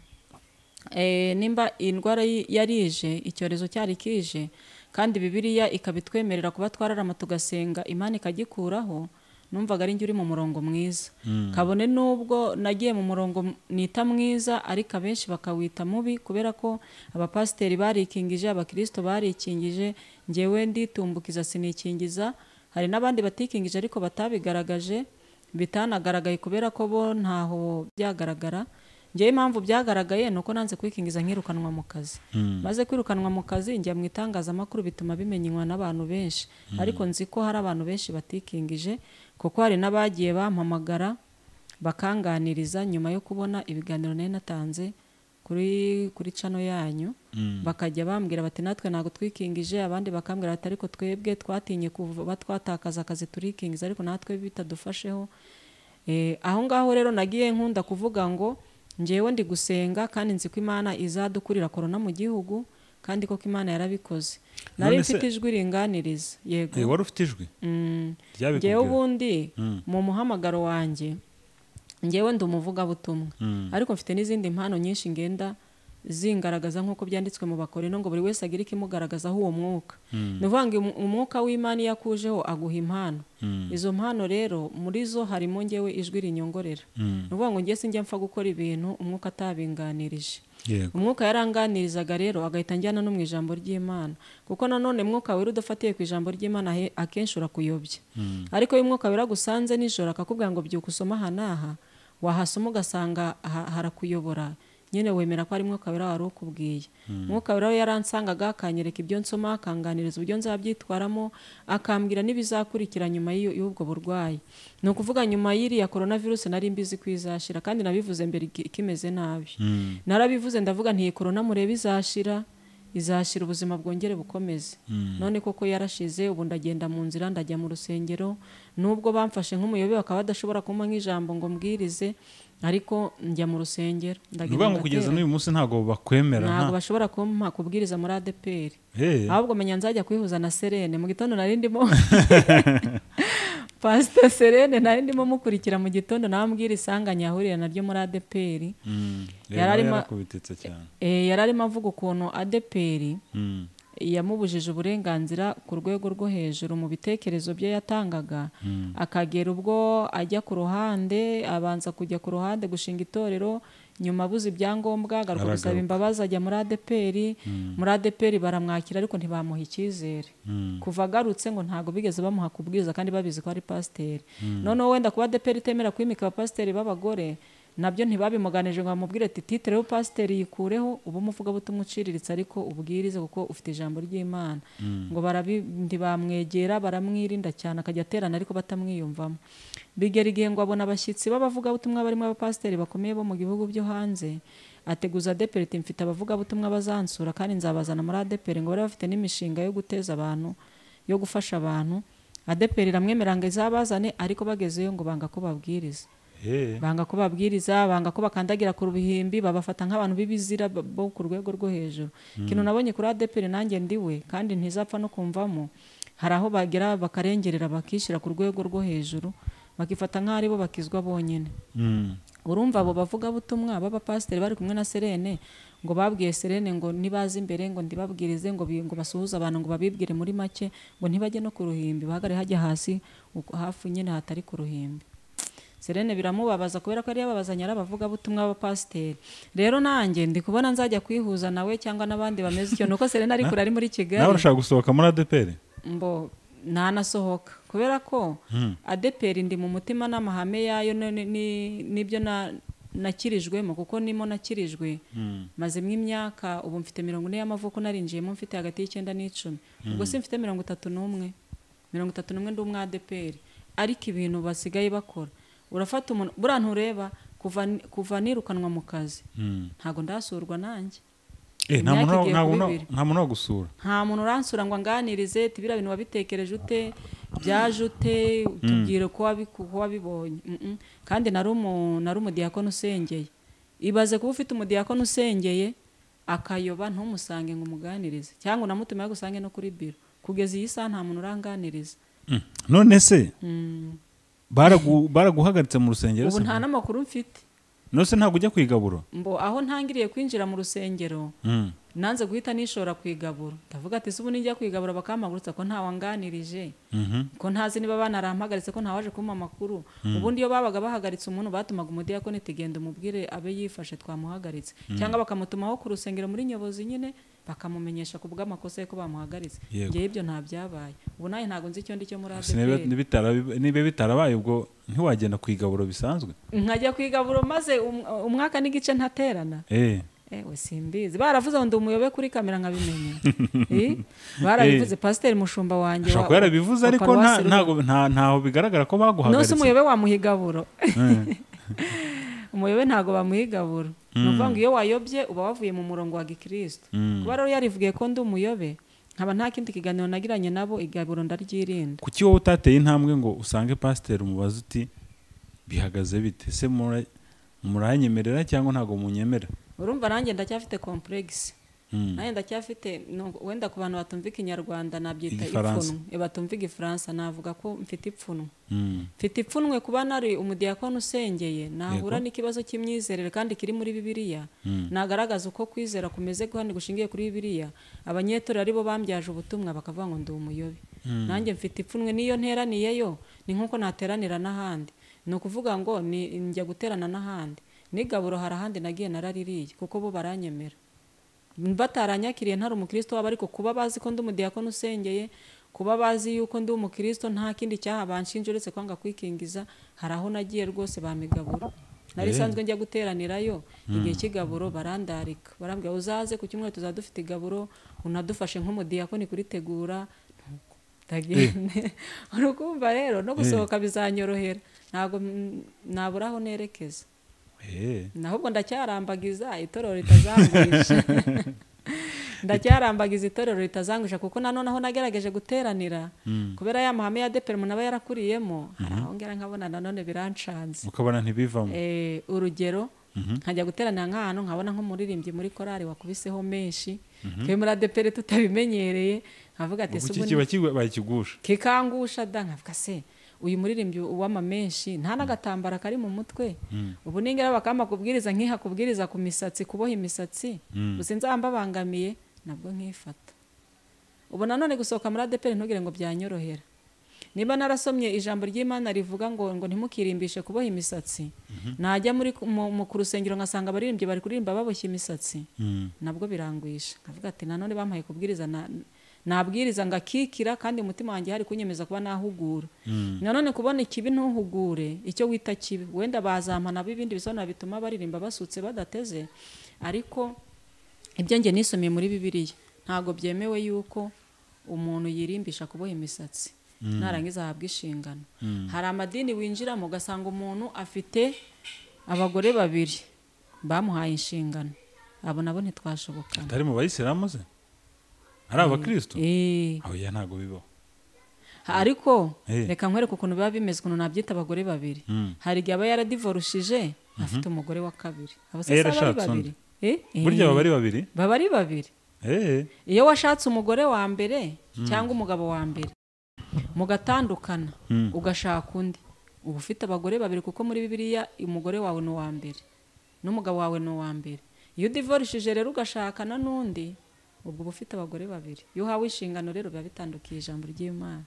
nimba indwara yarije, icyorezo cyari kije, kandi Bibiliya ikabitwemerera kuba twararama tugasenga Imana ikagikuraho, numvaga ari njye uri mu murongo mwiza. Kabone nubwo nagiye mu murongo nita mwiza, ariko abenshi bakawita mubi, kubera ko abapasiteri barikingije, abakristo barikingije, njyewe nditumbukiza sinikingiza. Hari n'abandi batikingije ariko batabigaragaje, bitanagaragaye kubera ko bo ntaho byagaragara. Njyewe impamvu byagaragaye nuko nanze kwikingiza nkirukanwa mu kazi. Maze kwirukanwa mu kazi njya mu itangazamakuru, bituma bimenywa n'abantu benshi. Ariko nzi ko hari abantu benshi batikingije, kuko hari n'abagiye bampamagara bakanganiriza nyuma yo kubona ibiganiro nari natanze kuri channel yanyu, bakajya bambwira bati natwe ntago twikingije, abandi bakambwira bati ariko twebwe twatinye kuva twatakaza akazi turikingiza, ariko natwe bitadufasheho. Aho ngaho rero nagiye nkunda kuvuga ngo njyewe ndi gusenga kandi nzi ko Imana izadukurira korona mu gihugu, kandi koko Imana yarabikoze. Nari mfite ijwi ringaniriza. Yego. Wari ufite ijwi? Njyewe ubundi mu muhamagaro wanjye njyewe ndi umuvugabutumwa, ariko mfite n'izindi mpano nyinshi ngenda zingaragaza nk'uko byanditswe mu Bakorinto ngo buri wese agire ikimugaragazaho uwo mwuka. Ni ukuvuga ngo umwuka w'Imana iyo akujeho aguha impano. Izo mpano rero muri zo harimo njyewe ijwi rinyongorera. Ni ukuvuga ngo njye sinjya mpfa gukora ibintu umwuka atabinganirije. Umwuka yaranganirizaga rero agahita njyana no mu ijambo ry'Imana, kuko nanone mwuka wera udafatiye ku ijambo ry'Imana akenshi urakuyobya. Ariko iyo umwuka wera agusanze nijoro akakubwira ngo byuka usome aha n'aha, wahasoma ugasanga harakuyobora, nyine wemera ko ari mwuka wera wari ukubwiye. Mwuka wera yaransangaga akanyereka ibyo nsoma, akanganiriza uburyo nzabyitwaramo, akambwira n'ibizakurikira nyuma y'ubwo burwayi. Ni ukuvuga nyuma y'iriya coronavirus nari mbizi ko izashira, kandi nabivuze mbere ikimeze nabi. Narabivuze ndavuga nti corona murebe izashira, izashira ubuzima bwongere bukomeze. None koko yarashize, ubu ndagenda mu nzira, ndajya mu rusengero, nubwo bamfashe nk'umuyobe bakaba badashobora kumpa nk'ijambo ngo mbwirize, ariko njya mu rusengero ndagenda. Ngo kugeza n'uyu munsi ntago bakwemera, ntago bashobora kumpa kubwiriza muri ADPR. Ahubwo menya nzajya kwihuza na Serene mu gitondo nari ndimo Pastor Serene nari ndimo mukurikira mu gitondo, nambwira isanganya yahurira naryo muri ADPR. Yararimo avuga ukuntu ADPR yamubujije uburenganzira ku rwego rwo hejuru mu bitekerezo bye yatangaga, akagera ubwo ajya ku ruhande, abanza kujya ku ruhande gushinga itorero, nyuma abuze ibyangombwa agaruka gusaba imbabazi ajya muri ADPR. Muri ADPR baramwakira ariko ntibamuha icyizere. Kuva agarutse ngo ntago bigeze bamuha kubwiza kandi babizi ko ari pasiteri. Noneho wenda kuba ADPR itemera kwimika abapasiteri b'abagore, nabyo ntibabimuganije ngo bamubwire ati titre yo pasiteri yikureho, ubu umuvugabutumwa uciriritse ariko ubwirize kuko ufite ijambo ry'Imana. Ngo ntibamwegera, baramwirinda cyane, akajya aterana ariko batamwiyumvamo. Bigera igihe ngo abona abashyitsi b'abavugabutumwa barimo abapasiteri bakomeye bo mu gihugu byo hanze, ateguza ADPR ati mfite abavugabutumwa bazansura kandi nzabazana muri ADPR, ngo bari bafite n'imishinga yo guteza abantu, yo gufasha abantu. ADPR iramwemera ngo izabazane, ariko bagezeyo ngo banga ko babwiriza. Banga ko babwiriza, banga ko bakandagira ku ruhimbi, babafata nk'abantu b'ibizira bo ku rwego rwo hejuru. Kintu nabonye kuri ADPR nanjye ndiwe kandi ntizapfa no kumvamo, hari aho bagera bakarengerera bakishira ku rwego rwo hejuru, bakifata nk'ari bo bakizwa bonyine. Urumva abo bavuga butumwa b'abapasiteri bari kumwe na Serene, ngo babwiye Serene ngo nibaze imbere ngo ndibabwirize, ngo basuhuze abantu, ngo babibwire muri make, ngo ntibajye no ku ruhimbi, bahagare hajya hasi hafi nyine hatari ku ruhimbi. Serene biramubabaza kubera ko yari yababazanye ari abavugabutumwa b'abapasiteri. Rero nanjye ndi kubona nzajya kwihuza nawe cyangwa n'abandi bameze icyo, nuko Serene ari kure ari muri Kigali. Nawe urashaka gusohoka muri ADPR? Mbo ntanasohoka kubera ko ADPR ndi mu mutima n'amahame yayo n'ibyo nakirijwemo, kuko nimo nakirijwe mazemo imyaka, ubu mfite 40 y'amavuko, narinjiyemo mfite hagati y'9 n'10, ubwo si mfite 31, 31 ndi umwa ADPR. Ariko ibintu basigaye bakora, urafata umuntu buriya ntureba kuva nirukanwa mu kazi ntago ndasurwa nanjye. Nta muntu wagusura, nta muntu uransura ngo anganirize ati biriya bintu wabitekereje ute, byaje ute, tubwire ko wabibonye. Kandi nari umudiyakoni usengeye. Ibaze kuba ufite umudiyakoni usengeye akayoba ntumusange ngo umuganirize, cyangwa unamutume agusange no kuri biro. Kugeza iyi saha nta muntu uranganiriza. None se Baraguhagaritse mu rusengero? Ubu nta n'amakuru mfite. Nose ntabwo ujya kwigaburo? Mbo aho ntangiriye kwinjira mu rusengero, nanze guhita nishora kwigaburo. Ndavuga ati ubu nijya kwigabura bakampagurutsa ko ntawanganirije, ko ntazi niba banarampagaritse, ko ntawaje kumpa amakuru. Ubundi iyo babaga bahagaritse umuntu batumaga umudiyakoni tigenda umubwire abe yifashe twamuhagaritse, cyangwa bakamutumaho ku rusengero muri nyobozi nyine bakamumenyesha ku bw'amakosa ye ko bamuhagaritse. Ngewe ibyo nta byabaye. Ubu nawe ntabwo nzi icyo ndi cyo muri ADEPR. Niba bitarabaye ubwo ntiwagenda kwigaburo bisanzwe? Nkajya kwigaburo maze umwaka n'igice ntaterana. Ewe simbizi. Baravuze ngo ndi umuyobe kuri kamera nkabimenya. Barabivuze pasiteri mushumba wanjye. Ashobora kuba yarabivuze ariko ntaho bigaragara ko baguhagaritse. Nose umuyobe wamuhigaburo. Umuyobe ntago bamuhigaburo. Ni ukuvuga ngo iyo wayobye uba wavuye mu murongo wa gikristo. Kuba rero yarivugiye ko ndi umuyobe, nkaba nta kindi kiganiro nagiranye nabo, igaburo ndaryirinda. Kuki wowe utateye intambwe ngo usange pasiteri umubaze uti bihagaze bite? Se muranyemerera cyangwa ntago munyemera? Urumva nanjye ndacyafite complexe. Nanjye ndacyafite, wenda ku bantu batumva ikinyarwanda nabyita ipfunwe, batumva igifaransa navuga ko mfite ipfunwe. Mfite ipfunwe kuba nari umudiyakoni usengeye, nahura n'ikibazo cy'imyizerere kandi kiri muri Bibiliya, nagaragaza uko kwizera kumeze kandi gushingiye kuri Bibiliya, abanyetorero aribo bambyaje ubutumwa bakavuga ngo ndi umuyobe. Nanjye mfite ipfunwe, niyo nteraniyeyo ni nkuko nateranira n'ahandi. Ni ukuvuga ngo ni njya guterana n'ahandi. N'igaburo hari ahandi nagiye naraririye kuko bo baranyemera. Bataranyakiriye ntari umukristo wabo, ariko kuba bazi ko ndi umudiyakoni usengeye, kuba bazi yuko ndi umukristo nta kindi cyaha banshinja uretse kwanga kwikingiza, hari aho nagiye rwose bamigaburo. Nari sanzwe njya guteranirayo igihe cy'igaburo barandarika, barambwira uzaze ku cyumweru tuzadufite igaburo unadufashe nk'umudiyakoni kuritegura. Urukumva rero no gusohoka bizanyorohera, ntago nabura aho nerekeza. Nahubwo ndacyarambagiza itorero ritazangurisha. Ndacyarambagiza itorero ritazangurisha kuko nanone aho nagerageje guteranira kubera ya mahame ya ADEPR umuntu aba yarakuriyemo, hari aho ngera nkabona nanone birancanze. Ukabona ntibivamo. Urugero nkajya guteranira nk'ahantu nkabona nk'umuririmbyi muri korari wakubiseho menshi, twe muri ADEPR tutabimenyereye, nkavuga ati se ubu kiba bayikigusha. Kikangusha da, nkavuga se uyu muririmbyi uwama menshi nta nagatambara kari mu mutwe. Ubu ningera bakama kubwiriza nkiha kubwiriza ku misatsi, kuboha imisatsi, gusa nzambabangamiye nabwo nkifata. Ubu nanone gusohoka muri ADEPR ntugire ngo byanyorohera. Niba narasomye ijambo ry'Imana rivuga ngo ntimukirimbishe kuboha imisatsi, najya muri mu kurusengero ngasanga abaririmbyi bari kuririmba baboshye imisatsi, nabwo birangwisha. Nkavuga ati nanone bampaye kubwiriza nabwiriza ngakikira kandi umutima wanjye hari kunyemeza kuba nahugura. Nanone kubona ikibi ntuhugure icyo wita kibi, wenda bazampa nabo ibindi bisobanuro bituma baririmba basutse badateze, ariko ibyo nge nisomeye muri Bibiliya ntago byemewe yuko umuntu yirimbisha kuboha imisatsi narangiza ahabwa inshingano. Hari amadini winjiramo ugasanga umuntu afite abagore babiri bamuhaye inshingano, abo nabo ntitwashoboka. Atari mu bayisilamu se? Ari abakristo? Aho ya ntago bibaho. Ariko reka nkwereke ukuntu biba bimeze, ukuntu nabyita abagore babiri. Hari igihe aba yaradivorushije afite umugore wa kabiri. Abo se bari babiri. Burya baba ari babiri? Baba ari babiri. Iyo washatse umugore wa mbere cyangwa umugabo wa mbere mugatandukana ugashaka undi, uba ufite abagore babiri kuko muri Bibiliya umugore wawe ni uwa mbere n'umugabo wawe ni uwa mbere. Iyo udivorushije rero ugashakana n'undi, ubwo uba ufite abagore babiri. Iyo uhawe inshingano rero biba bitandukiye ijambo ry'Imana.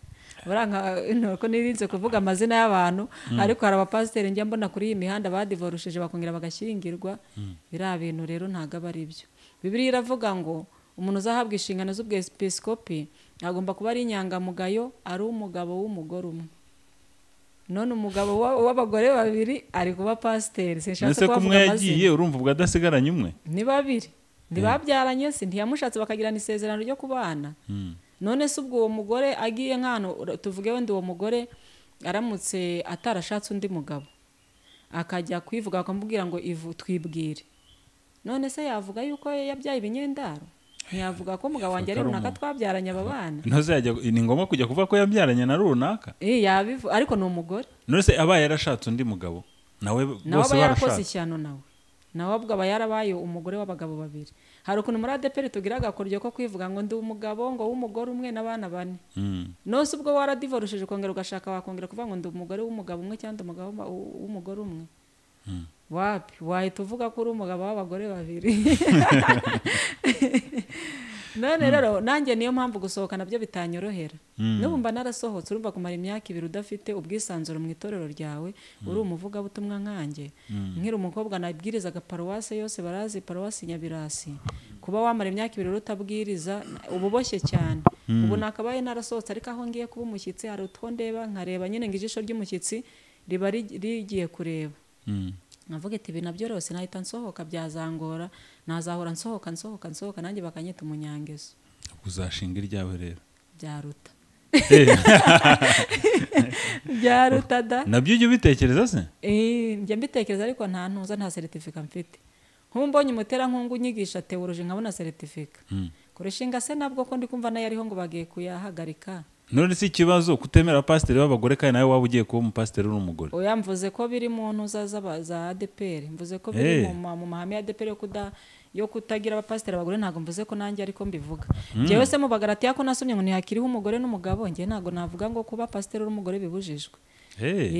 Ko nirinze kuvuga amazina y'abantu, ariko hari abapasiteri njya mbona kuri iyi mihanda badivorushije bakongera bagashyingirwa. Biriya bintu rero ntago aba ari byo. Bibiliya iravuga ngo umuntu uzahabwa inshingano z'ubwepiskopi agomba kuba ari inyangamugayo, ari umugabo w'umugore umwe. None umugabo w'abagore babiri ari kuba pasiteri, sinshatse kubavuga amazina. Yagiye urumva ubwo adasigaranye umwe? Ni babiri. Ntibabyaranye se, ntiyamushatse bakagirana isezerano ryo kubana. None se ubwo uwo mugore agiye nk'ahantu, tuvuge wenda uwo mugore aramutse atarashatse undi mugabo akajya kwivuga bakamubwira ngo ivu twibwire, none se yavuga yuko yabyaye ibinyendaro? Ntiyavuga ko umugabo wanjye ari runaka twabyaranye aba bana. Ni ngombwa kujya kuvuga ko yabyaranye na runaka? Ariko ni umugore. None se abaye yarashatse undi mugabo nawe bose barashatse ishyano nawe. Nawe ubwo aba yarabaye umugore w'abagabo babiri. Hari ukuntu muri ADEPR tugira agakoryo ko kwivuga ngo ndi umugabo ngo w'umugore umwe n'abana bane. Nose ubwo waradivorushije ukongera ugashaka, wakongera kuvuga ngo ndi umugore w'umugabo umwe cyangwa umugabo w'umugore umwe? Wapi, wahita uvuga ko uri umugabo w'abagore babiri. None rero nanjye niyo mpamvu gusohoka nabyo bitanyorohera. N'ubu mba narasohotse, urumva kumara imyaka 2 udafite ubwisanzure mu itorero ryawe, uri umuvugabutumwa nkanjye. Nkiri umukobwa nabwirizaga paruwase yose, barazi paruwasi Nyabirasi. Kuba wamara imyaka 2 utabwiriza ububoshye cyane. Ubu nakabaye narasohotse, ariko aho ngiye kuba umushyitsi hari utwo ndeba nkareba nyine ngo ijisho ry'umushyitsi riba rigiye kureba. Navuga ati ibi nabyo rwose nahita nsohoka byazangora, nazahora nsohoka nsohoka nsohoka nanjye bakanyita umunyangeso. Uzashinga iryawe rero byaruta. Byaruta da. Nabyo ujya ubitekereza se? Njya mbitekereza ariko nta ntuza, nta certificate mfite. Nk'ubu mbonye umuterankungu unyigisha teoloji nkabona certificate. Kurishinga se nabwo ko ndi kumva nayo ariho ngo bagiye kuyahagarika. None si ikibazo kutemera pasiteri b'abagore kandi nawe waba ugiye kuba umupasiteri uri umugore? Oya, mvuze ko biri mu ntuza za ADEPR, mvuze ko biri mu mahame ya ADEPR yo kutagira abapasiteri abagore, ntabwo mvuze ko nanjye ariko mbivuga. Njyewe se mu Bagalatiya ko nasomye ngo ntihakiriho umugore n'umugabo, njye ntabwo navuga ngo kuba pasiteri uri umugore bibujijwe.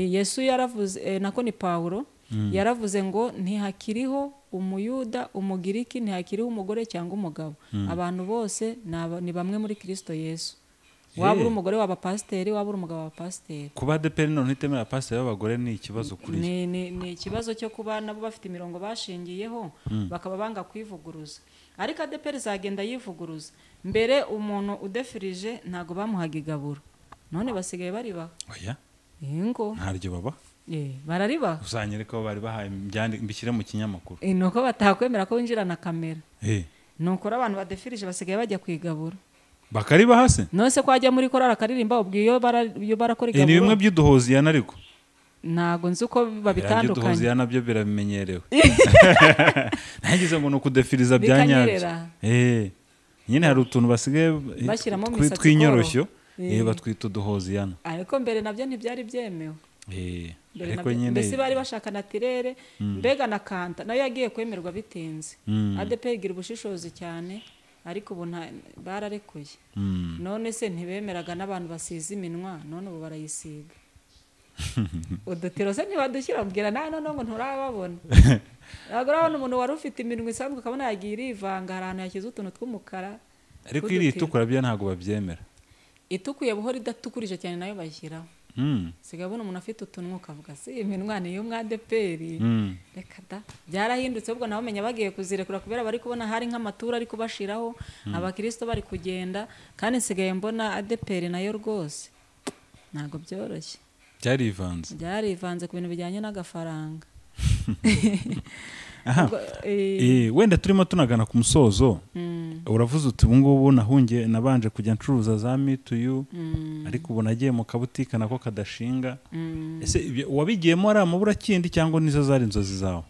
Yesu yaravuze, nako ni Pawulo yaravuze ngo ntihakiriho umuyuda, umugiriki, ntihakiriho umugore cyangwa umugabo. Abantu bose ni bamwe muri Kristo Yesu. Waba uri umugore waba pasiteri, waba uri umugabo waba pasiteri. Kuba ADEPR none itemera pasiteri b'abagore ni ikibazo kuri ni ikibazo cyo kuba nabo bafite imirongo bashingiyeho bakaba banga kwivuguruza. Ariko ADEPR izagenda yivuguruza. Mbere umuntu udefirije ntago bamuhaga igaburo, none basigaye baribaha. Oya, ingo ntaryo baba. Bararibaha. Uzanyereka aho bari bahaye mbishyire mu kinyamakuru. Nuko batakwemera ko winjira na kamera. Nuko abantu badefirije basigaye bajya kwigabura. Bakaribaha se? None se ko ajya muri korali akaririmba ubwo iyo barakora igaburo. Ni bimwe by'uduhoziyana ariko. Ntago nzi uko babitandukanye. Iby'uduhoziyana byo birabimenyerewe. Nagize ngo ni ukudefiriza bya nyabyo. Nyine hari utuntu basigaye bashyiramo imisatsi tw'inyoroshyo, batwita uduhoziyana. Ariko mbere nabyo ntibyari byemewe. Ariko nyine mbese bari bashaka natirere, mbega na kanta nayo yagiye kwemerwa bitinze. ADEPR igira ubushishozi cyane. Ariko ubu bararekuye. None se ntibemeraga n'abantu basize iminwa, none ubu barayisiga. Udutiro se ntibadushyira, mbwira nawe none ngo nturababona. Ntabwo urabona umuntu wari ufite iminwa isanzwe ukabona yagiye irivanga, hari ahantu yashyize utuntu tw'umukara. Ariko iri itukura byo ntabwo babyemera. Itukuye buhoro idatukurije cyane nayo bayishyiraho. Sigaye ubona umuntu afite utunwa ukavuga se iminwa ni iy'umwadeperi. Reka da, byarahindutse ubwo nawe umenya bagiye kuzirekura kubera bari kubona hari nk'amatura ari kubashiraho, abakristo bari kugenda, kandi nsigaye mbona ADEPR nayo rwose ntabwo byoroshye. Byarivanze. Byarivanze ku bintu bijyanye n'agafaranga. Wenda turimo tunagana ku musozo. Uravuze uti ubu ngubu nahungiye nabanje kujya ncuruza za mituyu, ariko ubu nagiye mu kabutika nako kadashinga. Ese wabigiyemo ari amabura kindi cyangwa nizo zari inzozi zawe?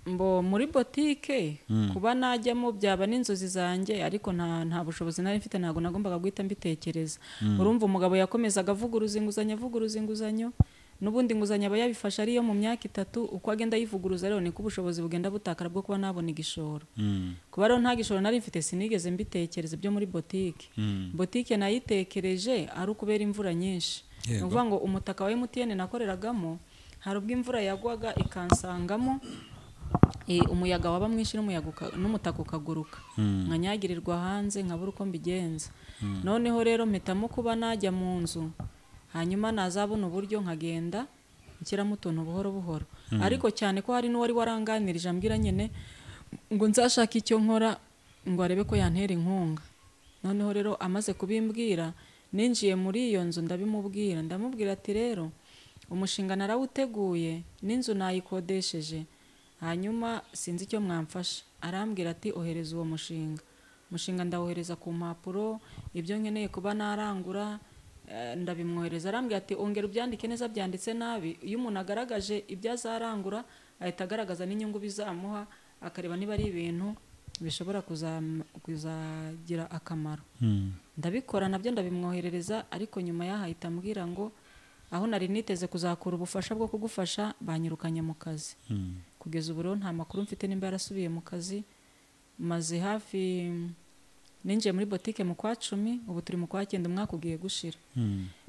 Mbo muri botike kuba najyamo byaba n'inzozi zanjye, ariko nta bushobozi nari mfite, ntago nagombaga guhita mbitekereza. Urumva umugabo yakomezaga avuguruza inguzanyo, n'ubundi inguzanyo aba yabifasha ariyo mu myaka 3, uko agenda yivuguruza rero niko ubushobozi bugenda butakara bwo kuba nabona igishoro. Kuba rero nta gishoro nari mfite sinigeze mbitekereza byo muri botike. Botike nayitekereje ari ukubera imvura nyinshi. Ni ukuvuga ngo umutaka wa MTN nakoreragamo hari ubwo imvura yagwaga ikansangamo, umuyaga waba mwinshi n'umutaka ukaguruka, nkanyagirirwa hanze nkabura uko mbigenza. Noneho rero mpitamo kuba najya mu nzu, hanyuma nazabona uburyo nkagenda nshyiramo utuntu buhoro buhoro. Ariko cyane ko hari n'uwari waranganirije ambwira nyine ngo nzashake icyo nkora ngo arebe ko yantera inkunga. Noneho rero amaze kubimbwira ninjiye muri iyo nzu ndabimubwira, ndamubwira ati rero umushinga narawuteguye n'inzu nayikodesheje, hanyuma sinzi icyo mwamfasha. Arambwira ati ohereza uwo mushinga. Umushinga ndawohereza ku mpapuro, ibyo nkeneye kuba narangura ndabimwohereza. Arambwira ati ongera ubyandike neza, byanditse nabi. Iyo umuntu agaragaje ibyo azarangura ahita agaragaza n'inyungu bizamuha, akareba niba ari ibintu bishobora kuzagira akamaro. Ndabikora nabyo ndabimwoherereza, ariko nyuma yaho ahita ambwira ngo Aho nari niteze kuzakura ubufasha bwo kugufasha banyirukanye mu kazi. Kugeza ubu rero nta makuru mfite nimba yarasubiye mu kazi. Maze hafi ninjiye muri botike mu kwa 10, ubu turi mu kwa 9, umwaka ugiye gushira.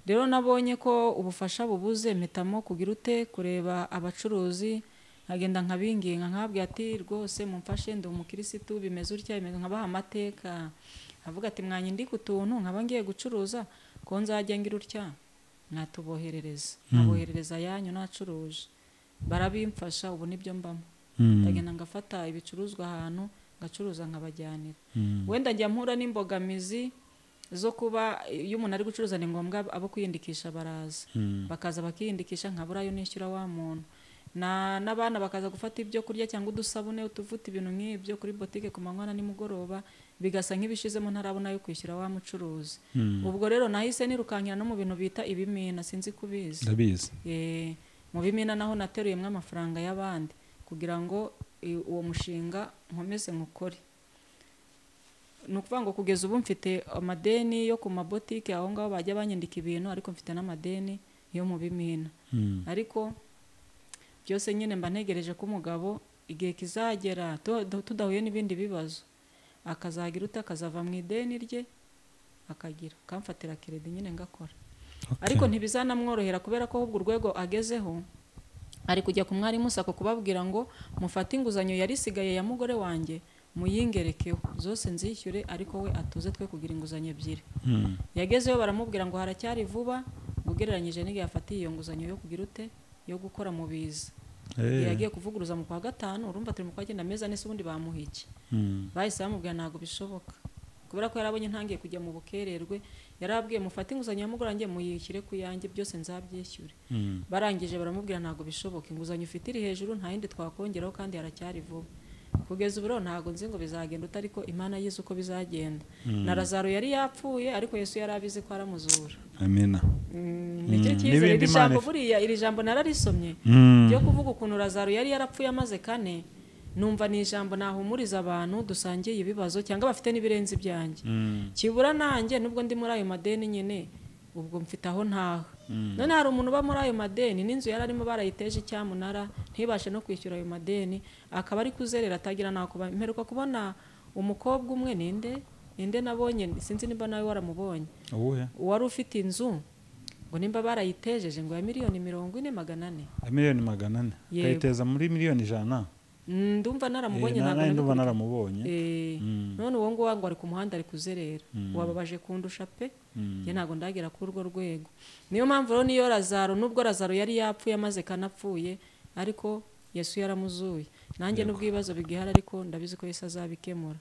Rero nabonye ko ubufasha bubuze, mpitamo kugira ute kureba abacuruzi, nkagenda nkabinginga nkababwira ati rwose mumfashe ndi umukirisitu bimeze utya, bimeze nkabaha amateka. Avuga ati mwanyindika utuntu nkaba ngiye gucuruza ko nzajya ngira utya mwatuboherereza, nkaboherereza yanyu nacuruje. Barabimfasha ubu nibyo mbamo. Ndagenda ngafata ibicuruzwa ahantu ngacuruza nkabajyanira. Wenda njya mpura n'imbogamizi zo kuba iyo umuntu ari gucuruza ni ngombwa abo kwiyandikisha baraza, bakaza bakiyandikisha nkabura ayo nishyura wa muntu, n'abana bakaza gufata ibyo kurya cyangwa udusabune utuvuta ibintu nk'ibyo kuri botike ku manywa na nimugoroba, bigasa nk'ibishizemo ntarabona ayo kwishyura wa mucuruzi. Ubwo rero nahise nirukankira no mu bintu bita ibimina, sinzi kubizi. Ndabizi. Mu bimina naho nateruyemo amafaranga y'abandi kugira ngo uwo mushinga nkomeze nkukore. Ni ukuvuga ngo kugeza ubu mfite amadeni yo ku mabotike aho ngaho bajya banyandika ibintu, ariko mfite n'amadeni yo mu bimina. Ariko byose nyine mba ntegereje ko umugabo igihe kizagera tudahuye n'ibindi bibazo akazagira ute, akazava mu ideni rye akagira akamfatira keredi nyine ngakora. Ariko ntibizanamworohera kubera ko ahubwo urwego agezeho ari kujya ku mwarimu sako kubabwira ngo mufate inguzanyo yari isigaye ya mugore wanjye muyingerekeho zose nzishyure, ariko we atuze twe kugira inguzanyo ebyiri. Yagezeyo baramubwira ngo haracyari vuba, ugereranyije n'igihe yafatiye iyo nguzanyo yo kugira ute yo gukora mu biza. Yagiye kuvuguruza mu kwa 5, urumva turi mu kwa 9 amezi ane se ubundi bamuha iki? Bahise bamubwira ntabwo bishoboka kubera ko yarabonye ntangiye kujya mu bukererwe, yarabwiye mufate inguzanyo ya mugore wanjye muyishyire ku yanjye byose nzabyishyure. Barangije baramubwira ntabwo bishoboka, inguzanyo ufite iri hejuru nta yindi twakongeraho kandi haracyari vuba. Kugeza ubu rero ntabwo nzi ngo bizagenda utariko Imana yize uko bizagenda. Na Lazaro yari yapfuye ariko Yesu yari abizi ko aramuzura. Amina. Nicyo cyizere. Iri jambo buriya iri jambo nararisomye ryo kuvuga ukuntu Lazaro yari yarapfuye amaze 4, numva ni ijambo nahumuriza abantu dusangiye ibibazo cyangwa bafite n'ibirenze ibyanjye. Kibura nanjye nubwo ndi muri ayo madeni nyine ubwo mfite aho ntaha. None hari umuntu uba muri ayo madeni n'inzu yari arimo barayiteje cyamunara ntibashe no kwishyura ayo madeni, akaba ari kuzerera atagira nakuba. Mperuka kubona umukobwa umwe ninde nabonye sinzi nimba nawe waramubonye, wari ufite inzu ngo nimba barayitejeje ngo ya 440,400. 400,000 kayiteza muri 100,000,000. Ndumva naramubonye ntabwo ndumva naramubonye. None uwo ngo wangu ari ku muhanda ari kuzerera, wababaje kundusha pe. Njye ntabwo ndagera kuri urwo rwego. Niyo mpamvu rero niyo Lazaro nubwo Lazaro yari yapfuye amaze kanapfuye, ariko Yesu yaramuzuye. Nanjye nubwo ibibazo bigihara ariko ndabizi ko Yesu azabikemura.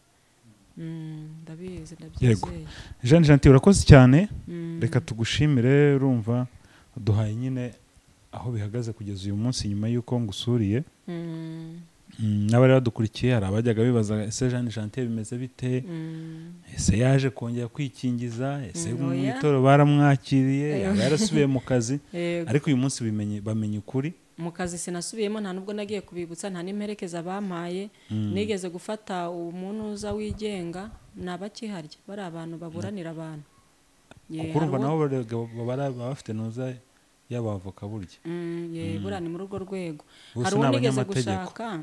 Ndabizi, ndabyizeye. Jean Gentil urakoze cyane. Reka tugushimire, urumva duhaye nyine aho bihagaze kugeza uyu munsi nyuma yuko ngusuriye. N'abari badukurikiye hari abajyaga bibaza ese Jean Gentil bimeze bite, ese yaje kongera kwikingiza, ese mu itorero baramwakiriye, yaba yarasubiye mu kazi. Ariko uyu munsi bamenye ukuri. Mu kazi sinasubiyemo, nta nubwo nagiye kubibutsa, nta n'imperekeza bampaye. Nigeze gufata umuntu uza wigenga nabakiharya bari abantu baburanira abantu. Kuko urumva nabo baba bafite nuza y'abavoka burya. Buriya ni muri urwo rwego. Hari uwo nigeze gushaka,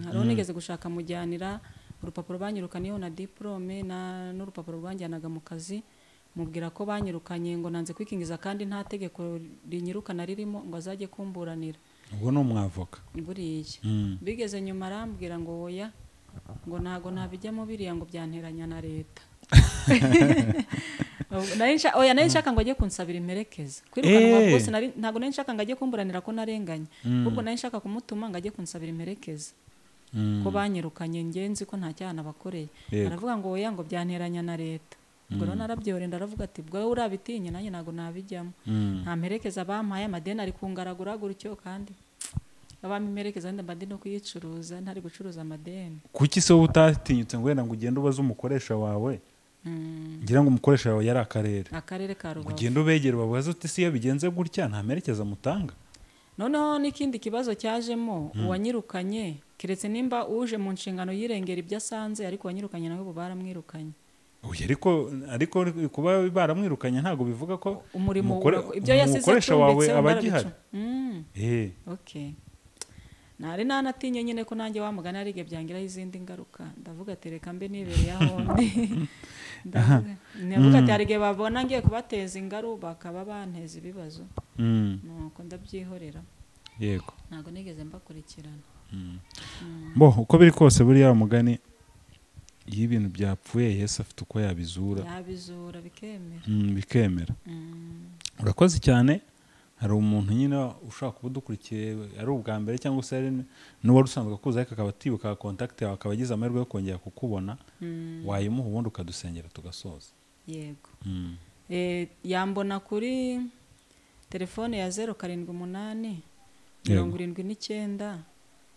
hari uwo nigeze gushaka mujyanira urupapuro banyirukaniyeho na diplome n'urupapuro rwanjyanaga mu kazi, mubwira ko banyirukanye ngo nanze kwikingiza kandi nta tegeko rinyirukana ririmo, ngo azajye kumburanira. Ubwo ni umwavoka buriya. Bigeze nyuma arambwira ngo oya, ngo ntago nabijyamo biriya ngo byanteranya na leta. Oya nari nshaka ngo ajye kunsabira imperekeza. Kwirukanwa rwose ntago nari nshaka ngo ajye kumburanira ko narenganye, ahubwo nari nshaka kumutuma ngo ajye kunsabira imperekeza ko banyirukanye ngenzi ko nta cyaha nabakoreye. Aravuga ngo oya ngo byanteranya na leta. Ubwo rero narabyihoreye ndaravuga ati bwo urabitinye nanjye ntago nabijyamo. Nta mperekeza bampaye, amadeni ari kungaragura gutyo kandi abampa imperekeza mba ndi no kuyicuruza, ntari gucuruza amadeni. Kuki se wowe utatinyutse ngo wenda ngo ugende ubaze umukoresha wawe? Ngira ngo umukoresha wawe yari akarere ka Rubavu, ugende ubegere ubabaze uti si iyo bigenze gutya nta mperekeza mutanga. Noneho n'ikindi kibazo cyajemo, uwanyirukanye keretse nimba uje mu nshingano yirengera ibyo asanze, ariko uwanyirukanye nawe ubu baramwirukanye. Oya, ariko kuba baramwirukanye ntabwo bivuga ko umurimo ibyo yasize umukoresha wawe aba agihari. Okay. Nari nanatinye nyine ko nanjye wamugana ari byangiraho izindi ngaruka, ndavuga ati reka mbe nibereye aho ndi. Ndavuga ati hari igihe babona ngiye kubateza ingaru bakaba banteza ibibazo, nuko ndabyihorera. Yego, ntabwo nigeze mbakurikirana. Bo uko biri kose buriya mugani iyo ibintu byapfuye Yesu afite uko yabizura bikemera. Bikemera. Urakoze cyane. Hari umuntu nyine ushaka kuba udukurikiye ari ubwa mbere cyangwa se ari n'uwari usanzwe akuzi ariko akaba atibuka contact yawe, akaba agize amahirwe yo kongera kukubona, wayimuha ubundi ukadusengera tugasoza. Yego. Yambona kuri telefone ya 078 79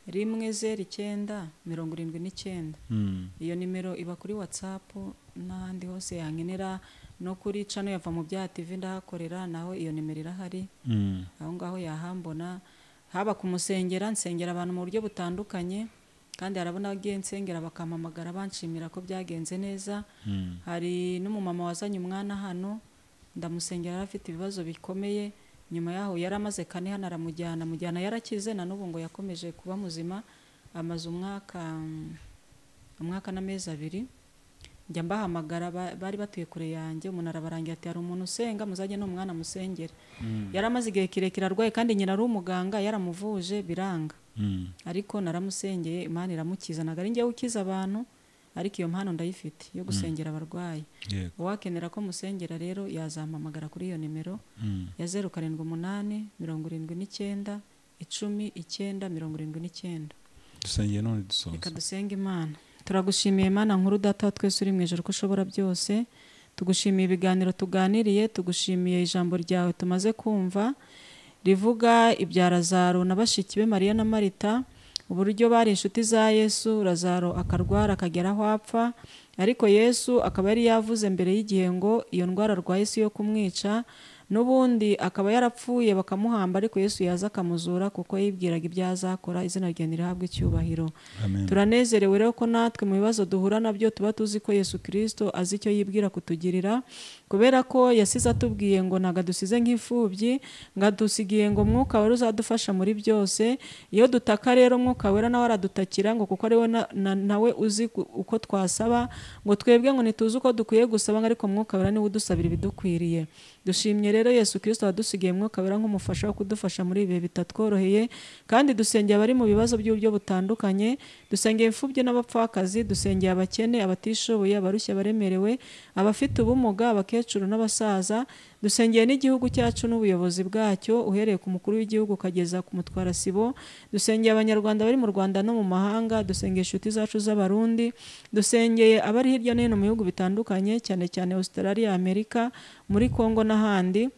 109 79. Iyo nimero iba kuri WhatsApp n'ahandi hose yankenera, no kuri channel yava mu bya TV ndahakorera, naho iyo nimero irahari. Aho ngaho yahambona, haba kumusengera, nsengera abantu mu buryo butandukanye, kandi harabona agiye nsengera bakampamagara banshimira ko byagenze neza. Hari n'umumama wazanye umwana hano ndamusengera, afite ibibazo bikomeye, nyuma yaho yaramaze kane hano aramujyana, mujyana yarakize, na n'ubu ngo yakomeje kuba muzima, amaze umwaka n'amezi 2. Njya mbahamagara, bari batuye kure yanjye, umuntu arabarangira ati hari umuntu usenga muzajye n'umwana musengere. Yaramaze igihe kirekire arwaye kandi nyina ari umuganga, yaramuvuje biranga. Ariko naramusengeye Imana iramukiza. Ntabwo ari njye ukiza abantu, ariko iyo mpano ndayifite yo gusengera abarwayi. Uwakenera ko musengera rero yazampamagara kuri iyo nimero ya 078 79 10 9 79. Dusengeye none dusoza. Reka dusenge Imana. Turagushimiye Imana nkuru data twese uri mu ijuru ko ushobora byose, tugushimiye ibiganiro tuganiriye, tugushimiye ijambo ryawe tumaze kumva rivuga ibya Lazaro na bashiki be Mariya na Marita, uburyo bari inshuti za Yesu. Lazaro akarwara akagera aho apfa, ariko Yesu akaba yari yavuze mbere y'igihe ngo iyo ndwara arwaye si yo kumwica, n'ubundi akaba yarapfuye bakamuhamba, ariko Yesu yaza akamuzura kuko yibwiraga ibyo azakora. Izina rye nirihabwe icyubahiro. Turanezerewe rero ko natwe mu bibazo duhura nabyo tuba tuzi ko Yesu Kristo azi icyo yibwira kutugirira, kubera ko yasize atubwiye ngo ntago adusize nk'imfubyi, ngo adusigiye ngo Mwuka Wera uzadufasha muri byose. Iyo dutaka rero Mwuka Wera nawe aradutakira, ngo kuko ari we nawe uzi uko twasaba, ngo twebwe ngo ntituzi uko dukwiye gusaba, ariko Mwuka Wera niwe udusabira ibidukwiriye. Dushimye rero Yesu Kristo wadusigiye Mwuka Wera nk'umufasha wo kudufasha muri ibihe bitatworoheye, kandi dusengeye abari mu bibazo by'uburyo butandukanye, dusengeye imfubyi n'abapfakazi, dusengeye abakene, abatishoboye, abarushye, abaremerewe, abafite ubumuga, abakecuru n'abasaza, dusengeye n'igihugu cyacu n'ubuyobozi bwacyo uhereye ku mukuru w'igihugu ukageza ku mutwarasibo, dusengeye abanyarwanda bari mu Rwanda no mu mahanga, dusengeye inshuti zacu z'abarundi, dusengeye abari hirya no hino mu bihugu bitandukanye, cyane cyane Australia, Amerika, muri Kongo n'ahandi,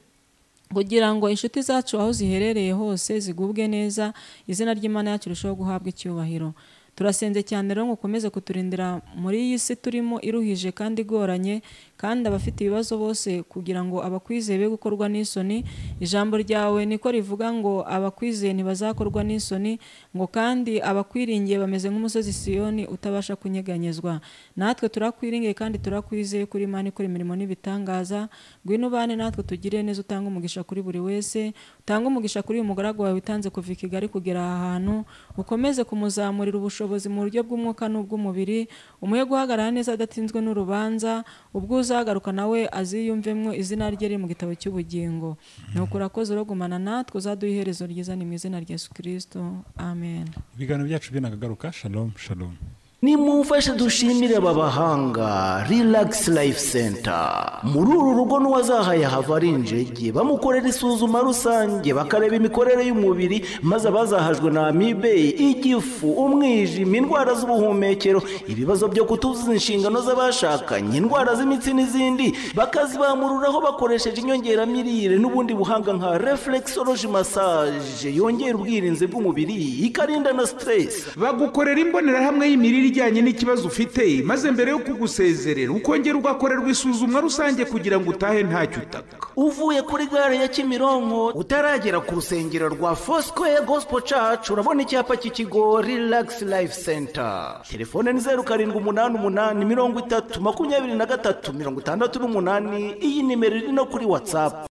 kugira ngo inshuti zacu aho ziherereye hose zigubwe neza, izina ry'Imana yacu rirusheho guhabwa icyubahiro. Turasenze cyane rero ngo ukomeze kuturindira muri iyi si turimo iruhije kandi igoranye, kandi abafite ibibazo bose kugira ngo abakwizeye be gukorwa n'isoni. Ijambo ryawe niko rivuga ngo abakwizeye ntibazakorwa n'isoni, ngo kandi abakwiringiye bameze nk'umusozi Siyoni utabasha kunyeganyezwa. Natwe turakwiringiye kandi turakwizeye kuri Imana ikora imirimo n'ibitangaza. Ngwino ubane natwe, tugire neza, utange umugisha kuri buri wese, utange umugisha kuri uyu mugaragu wawe witanze kuva i Kigali kugera aha hantu, ukomeze kumuzamurira ubushobozi mu buryo bw'umwuka n'ubw'umubiri, umuhe guhagarara neza adatinzwe n'urubanza, ubwo uzagaruka nawe aziyumvemwo izina rye riri mu gitabo cy'ubugingo. Nuko urakoze urogumana natwe, uzaduha iherezo ryiza, ni mu izina rya Yesu Kristo, amen. Ibiganiro byacu binakagaruka. Shalom shalom. Nimumfashe dushimire aba bahanga Relax Life Center. Muri uru rugo n'uwazahaye hava ari injege, bamukorera isuzuma rusange, bakareba imikorere y'umubiri, maze abazahajwe na amibe, igifu, umwijima, indwara z'ubuhumekero, ibibazo byo kutuzuza inshingano z'abashakanye, indwara z'imitsi n'izindi, bakazibamururaho bakoresheje inyongeramirire n'ubundi buhanga nka reflexology massage yongera ubwirinzi bw'umubiri, ikarinda na stress. Bagukorera imbonerahamwe y'imirire ijyanye n'ikibazo ufite, maze mbere yo kugusezerera ukongera ugakorerwa isuzumwa rusange kugira ngo utahe ntacyo utaka. Uvuye kuri gare ya Kimironko utaragera ku rusengero rwa Foursquare Gospel Church, urabona icyapa cy'ikigo Relax Life Center. Telefone ni 0788 30 23 68. Iyi nimero iri no kuri WhatsApp.